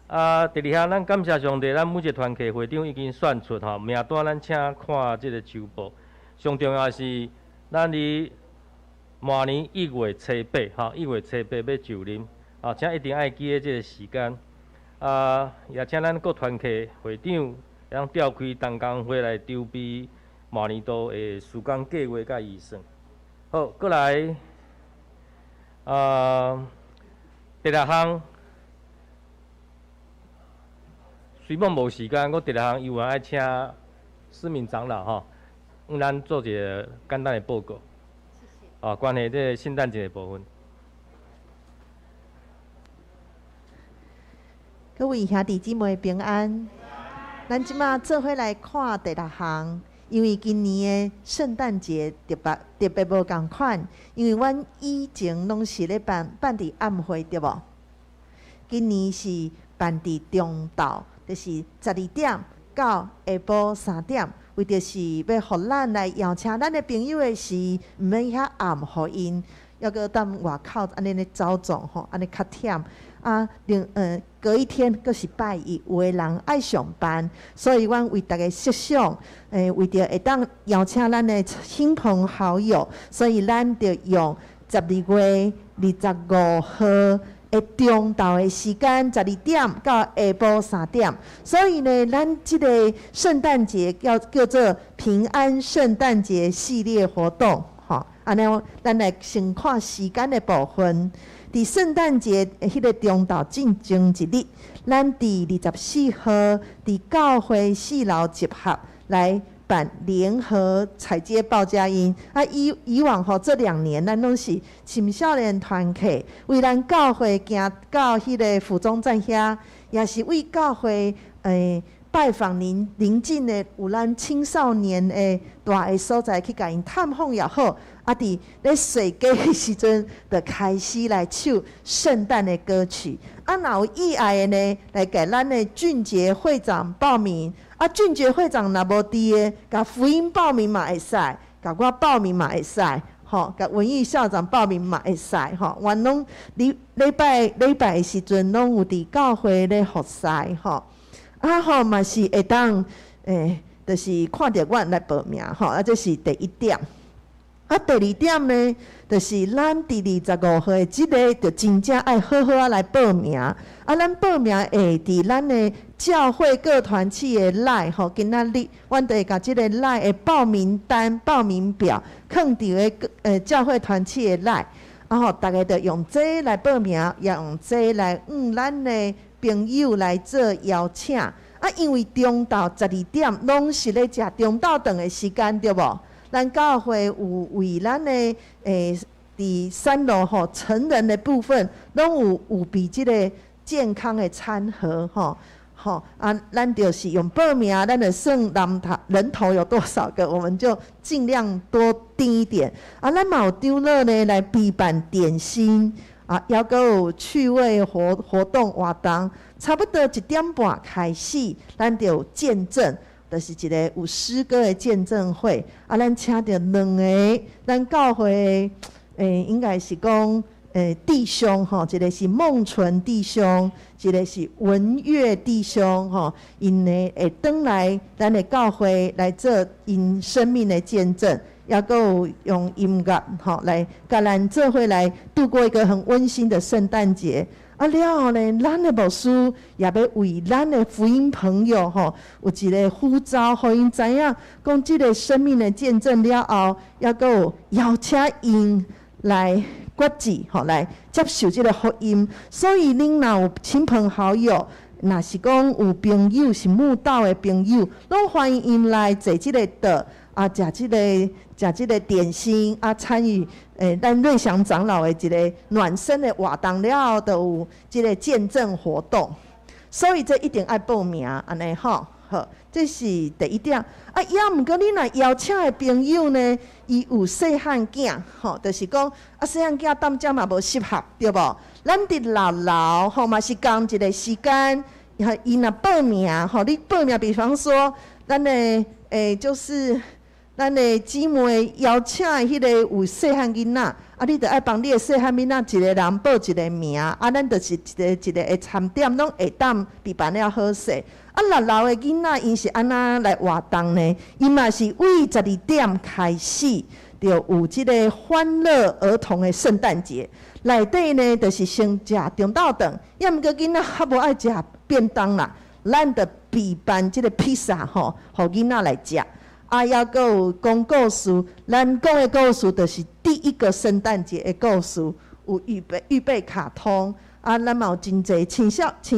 啊，第二項，咱感謝上帝，咱每一個團契會長已經選出吼名單，咱請看這个週報。上重要是，咱佇明年1月初八吼，一月初八欲就任，啊，請一定愛記得這个時間。啊，也請咱各團契會長會當召開同工會來籌備明年度的事工計劃佮預算。好，閣來，啊，第六項，雖罔無時間，我第六項猶原愛請思敏長老吼，為咱做一个簡單的報告。啊，關於這个聖誕節的部分。各位兄弟姊妹平安。咱這馬做伙來看第六項，因為今年的聖誕節特別特別無仝款，因為阮以前攏是咧辦辦佇暗會，對無？今年是辦佇中晝，就是12點到下晡3點，為著是欲予咱來邀請咱的朋友的時，毋免遐暗予𪜶，猶閣踮外口按呢咧走動吼，按呢較忝。啊，另隔一天閣是拜一，有的人愛上班，所以阮為逐家設想，為著會當邀請咱的親朋好友，所以咱就用12月25號的中晝的時間，12點到下晡3點。所以呢，咱這个聖誕節叫叫做平安聖誕節系列活動，吼，按呢，咱來先看時間的部分。佇聖誕節的彼個中晝進前一日，咱佇24號佇教會四樓集合來辦聯合踩街報佳音。啊，以以往吼這兩年，咱攏是青少年團契為咱教會行到彼个府中站遐，也是為教會拜訪鄰鄰近的有咱青少年的蹛的所在去共𪜶探訪也好，啊，佇咧踅街的時陣，就開始來唱聖誕的歌曲。啊，若有意愛的呢，來共咱的俊傑會長報名。啊，俊傑會長若無佇的，共福音報名嘛會使，共我報名嘛會使，吼，共文玉校長報名嘛會使，吼。阮攏禮禮拜禮拜的時陣，攏有佇教會咧服侍，吼。啊吼嘛是會當，就是看著阮來報名吼，啊，這是第一點。啊，第二點呢，就是咱佇25號的這个，就真正愛好好仔來報名。啊，咱報名會佇咱的教會各團契的 LINE 吼，今仔日阮就會共這个 LINE 的報名單、報名表囥佇个教會團契的 LINE。啊吼，逐家就用這來報名，也用這來向咱的朋友來做邀請。啊，因為中晝12點攏是咧食中晝頓的時間，對無？咱教會有為咱的佇三樓吼成人的部分，攏有有備這个健康的餐盒吼吼啊，咱就是用報名，咱就算人頭人頭有多少個，我們就盡量多訂一點。啊，咱嘛有長老呢來備辦點心。啊，猶閣有趣味活活動活動，差不多1點半開始，咱就有見證，就是一个有詩歌的見證會。啊，咱請著兩个，咱教會應該是講弟兄吼，一个是孟純弟兄，一个是文月弟兄吼，𪜶呢會轉來咱的教會來做𪜶生命的見證。猶閣有用音樂吼來共咱做伙來度過一個很溫馨的聖誕節。啊了後呢，咱的牧師也欲為咱的福音朋友吼有一个呼召，予𪜶知影講這个生命的見證了後，猶閣有邀請𪜶 來決志，吼，來接受這个福音。所以恁若有親朋好友，若是講有朋友是慕道的朋友，攏歡迎𪜶來坐這个桌，啊，食這个點心，啊，參與咱瑞祥長老的一个暖身的活動了後，就有這个見證活動。所以這一定愛報名，按呢吼，好，這是第一點。啊，抑毋過你若邀請的朋友呢，伊有細漢囝，吼，就是講啊，細漢囝踮遮嘛無適合，對無？咱佇六樓吼嘛是仝一个時間，伊若報名，吼，你報名，比方說，咱的就是咱的姊妹邀請的彼个有細漢囡仔，啊，你著愛幫你的細漢囡仔一个人報一个名，啊，咱就是一个一个的餐點攏會當備辦了好勢。啊，六樓的囡仔𪜶是按怎來活動呢？𪜶嘛是為12點開始，就有這个歡樂兒童的聖誕節。內底呢，就是先食中晝頓，抑毋過囡仔較無愛食便當啦，咱就備辦這个披薩吼，予囡仔來食。啊，抑閣有講故事，咱講的故事就是第一個聖誕節的故事，有預備卡通。啊，咱嘛有真濟青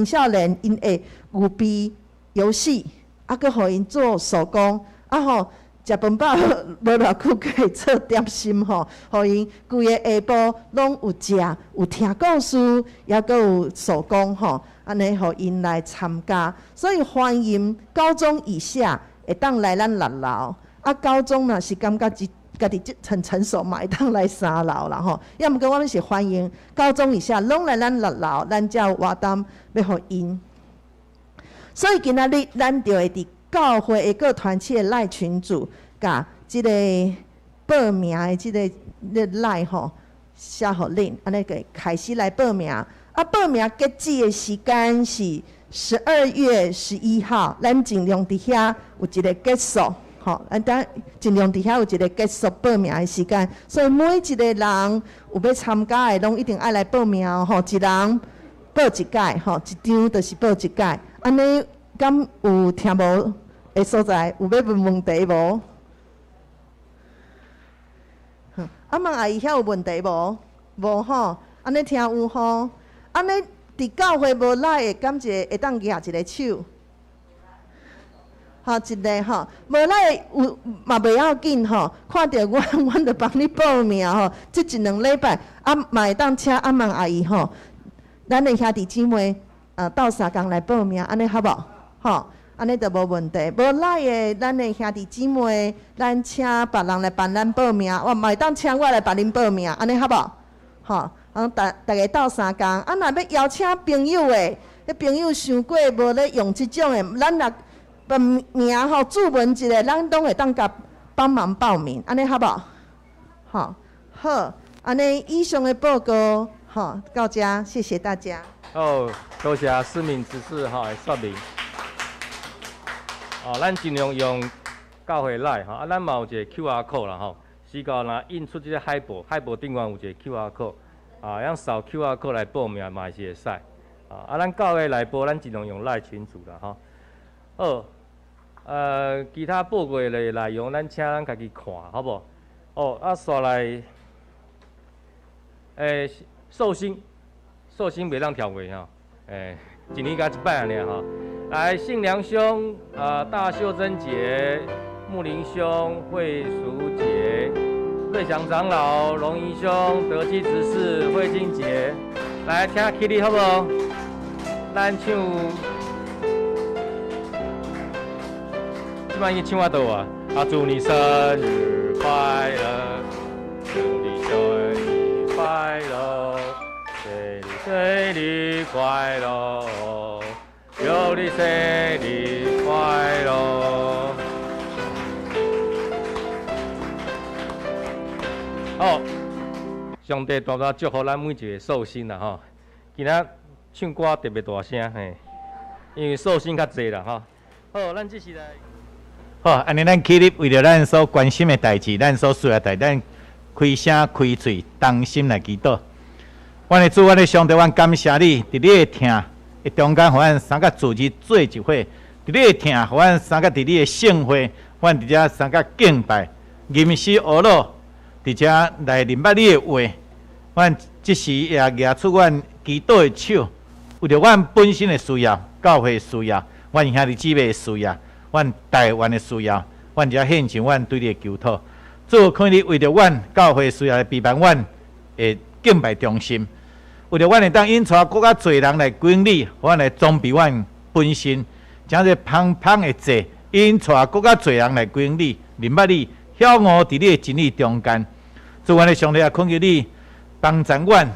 少年，𪜶會預備遊戲，啊，閣予𪜶做手工，啊吼，食飯飽無偌久，閣會做點心吼，予𪜶規个下晡攏有食，有聽故事，抑閣有手工吼，按呢予𪜶來參加，所以歡迎高中以下會當來咱六樓，啊，高中若是感覺家己很成熟嘛，會當來三樓啦吼。抑毋過我們是歡迎高中以下攏來咱六樓，咱才有活動欲𪜶。所以今仔日咱就會佇教會的各團契的 LINE 群組，共這个報名的這个 LINE 吼寫予恁，按呢就開始來報名。啊，報名截止的時間是12月11號，咱盡量佇遐有一個結束，吼，咱等盡量佇遐有一個結束報名的時間。所以每一個人有欲參加的，攏一定愛來報名吼，一人報一擺，吼，一張就是報一擺。按呢，敢有聽無的所在，有欲問問題無？阿曼阿姨遐有問題無？無吼，按呢聽有吼？按呢佇教會無來的，敢一个會當舉一个手？吼，一个吼，無來的有嘛袂要緊吼，看著阮，阮就幫你報名吼。這一兩禮拜啊，嘛會當請阿曼阿姨吼，咱的兄弟姊妹鬥相共來報名，按呢好無？吼，按呢就無問題。無來的咱的兄弟姊妹，咱請別人來幫咱報名，我嘛會當請我來幫恁報名，按呢好無？吼，啊，逐家鬥相共。啊，若欲邀請朋友的，彼朋友傷過無咧用這種的，咱若把名吼註文一下，咱攏會當共幫忙報名，按呢好無？吼，好，按呢以上的報告，吼，到遮，謝謝大家。好，多謝思敏執事吼的說明。哦，咱盡量用教會 LINE 吼，啊，咱嘛有一個 QR code 啦吼，時到若印出這个海報，海報頂懸有一個 QR code，啊，用掃 QR code 來報名嘛是會使。啊，咱教會內部咱盡量用 LINE 群組啦吼。好，其他報告的內容，咱請咱家己看，好無？哦，啊，煞來，壽星，壽星袂當跳過吼，一年才一擺爾吼。來，信良兄，大秀珍姐，木林兄，慧淑姐，瑞祥長老，龍怡兄，德基執事，慧靜姐，來聽起立好無？咱唱，這擺已經唱啊倒啊！啊，祝你生日快樂，祝你生日快樂，生日快樂，祝你生日快樂。好，上帝大大祝福咱每一個壽星啦吼！今仔唱歌特別大聲嘿，因為壽星較濟啦吼。好，咱這是來。好，按呢咱起立，為著咱所關心的代誌，咱所需要的代誌，咱開聲開喙，同心來祈禱。阮的主，阮的上帝，阮感謝你，佇你的疼的中間，予阮三個組織做一伙；佇你的疼，予阮三個佇你的聖會，阮佇遮三個敬拜，吟詩學樂，伫遮來認捌你的話，阮這時也舉出阮祈禱的手，為著阮本身的需要、教會的需要、阮兄弟姊妹的需要、阮台灣的需要，阮遮獻上阮對你的求禱。主，懇你為著阮教會需要來備辦阮的敬拜中心，為著阮會當引帶閣較濟人來歸你，予阮來裝備阮本身，將這芳芳的祭引帶閣較濟人來歸你，認捌你，曉悟佇你的真理中間。主，阮的上帝也懇求你幫助阮，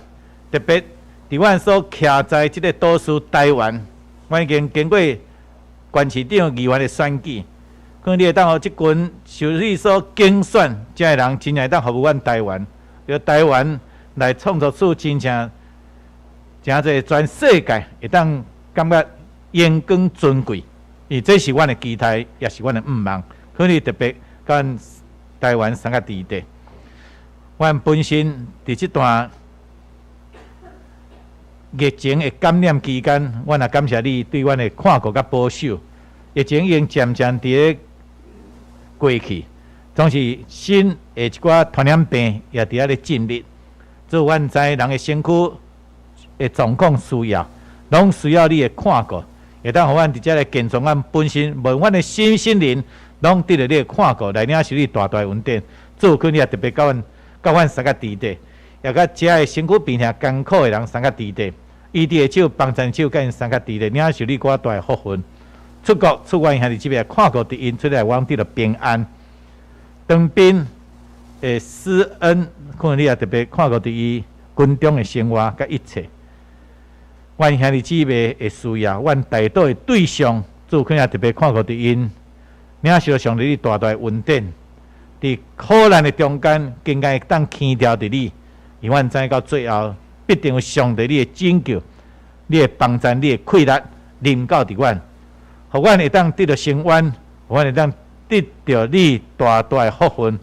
特別佇阮所徛在這个都市台灣，阮已經經過縣市長議員的選舉，懇你會當予這群受你所揀選這个人，真正會當服務阮台灣，用台灣來創造出真正誠濟全世界會當感覺榮光尊貴，伊這是阮的期待，也是阮的願望。懇你特別共阮台灣三個地帶，阮本身佇這段疫情的感染期間，阮也感謝你對阮的看顧佮保守。疫情已經漸漸佇咧過去，總是新的一寡傳染病也佇遐咧進入。主，阮知人的身軀的狀況需要，攏需要你的看顧，會當予阮佇遮來健全阮本身，無論阮的身心靈，攏得著你的看顧，來領受你大大的恩典。主，懇你也特別佮阮，佮阮三個弟弟，也佮遮的身軀病痛艱苦的人三個弟弟，醫治的手、幫贊手，佮𪜶三個弟弟，領受你閣較大的福分。出國出阮兄弟姊妹看顧佇𪜶出來，阮得著平安。當兵的施恩，可能你也特別看顧佇伊軍中的生活佮一切。阮兄弟姊妹的需要，阮代禱的對象，主可能也特別看顧佇𪜶，領受上帝你大大的恩典，佇苦難的中間，更加會當牽牢佇你，因為阮知到最後，必定有上帝你的拯救，你的幫贊，你的氣力臨到佇阮，予阮會當得著伸冤，予阮會當得著你大大的福分。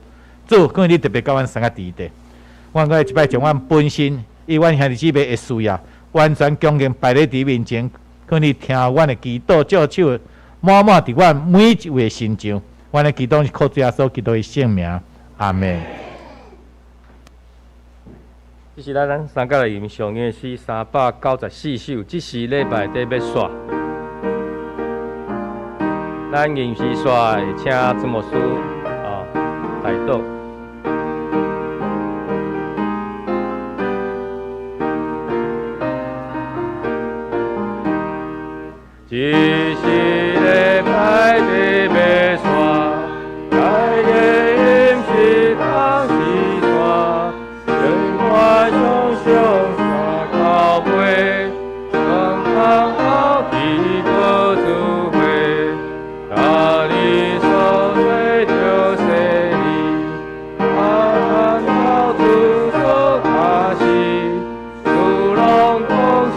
主，懇你特別佮阮三個弟弟，阮閣一擺將阮本身，以阮兄弟姊妹的需要，完全恭敬擺佇你面前，懇你聽阮的祈禱，照手滿滿佇阮每一位的身上。阮的祈禱是靠主耶穌基督的聖名，阿們。這是咱三個來吟誦的詩394首，這是禮拜底欲煞。咱臨時煞會請詹牧師啊代禱。這是禮拜底欲煞，來的毋是空是山，永遠常常山口尾，双方后去阁聚会，哪里所做着洗礼，啊，咱到处做卡司，主拢讲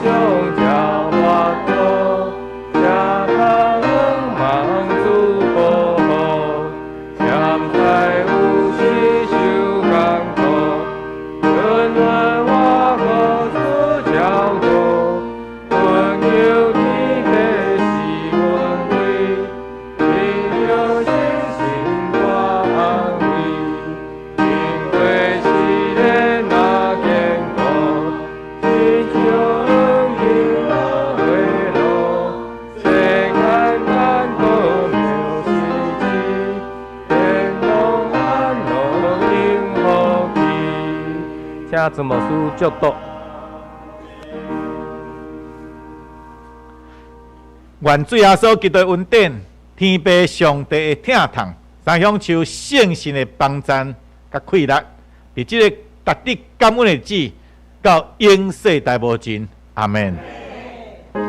上才法度，吃汤圆望主保护，谁毋知有时受艰苦，温暖我予主照顾，温柔天父是阮位，得著信心大安慰，经過試煉若堅固，親像黃金落花露，世間艱苦妙時節，天堂安樂幸福期。請詹牧師祝禱。願主耶穌基督的恩典、天父上帝的疼痛，三享受聖神的幫贊佮氣力，佇這個值得感恩的日子，到永世代無盡。阿們。阿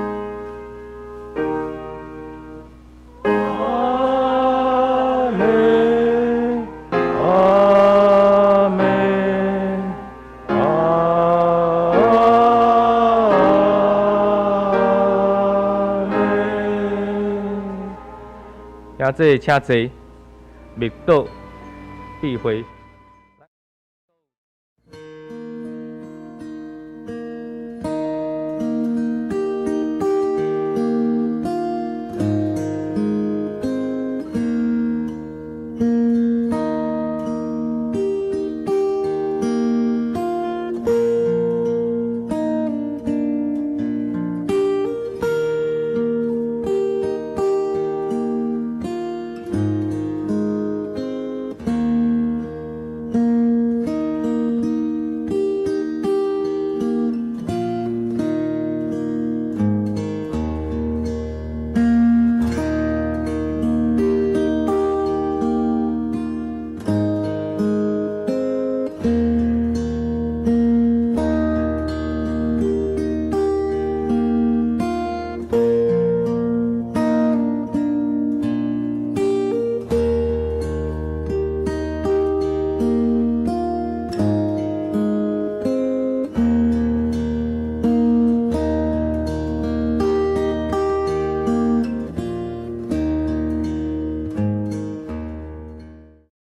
們，阿們，阿們。兄弟，請坐，默禱，閉會。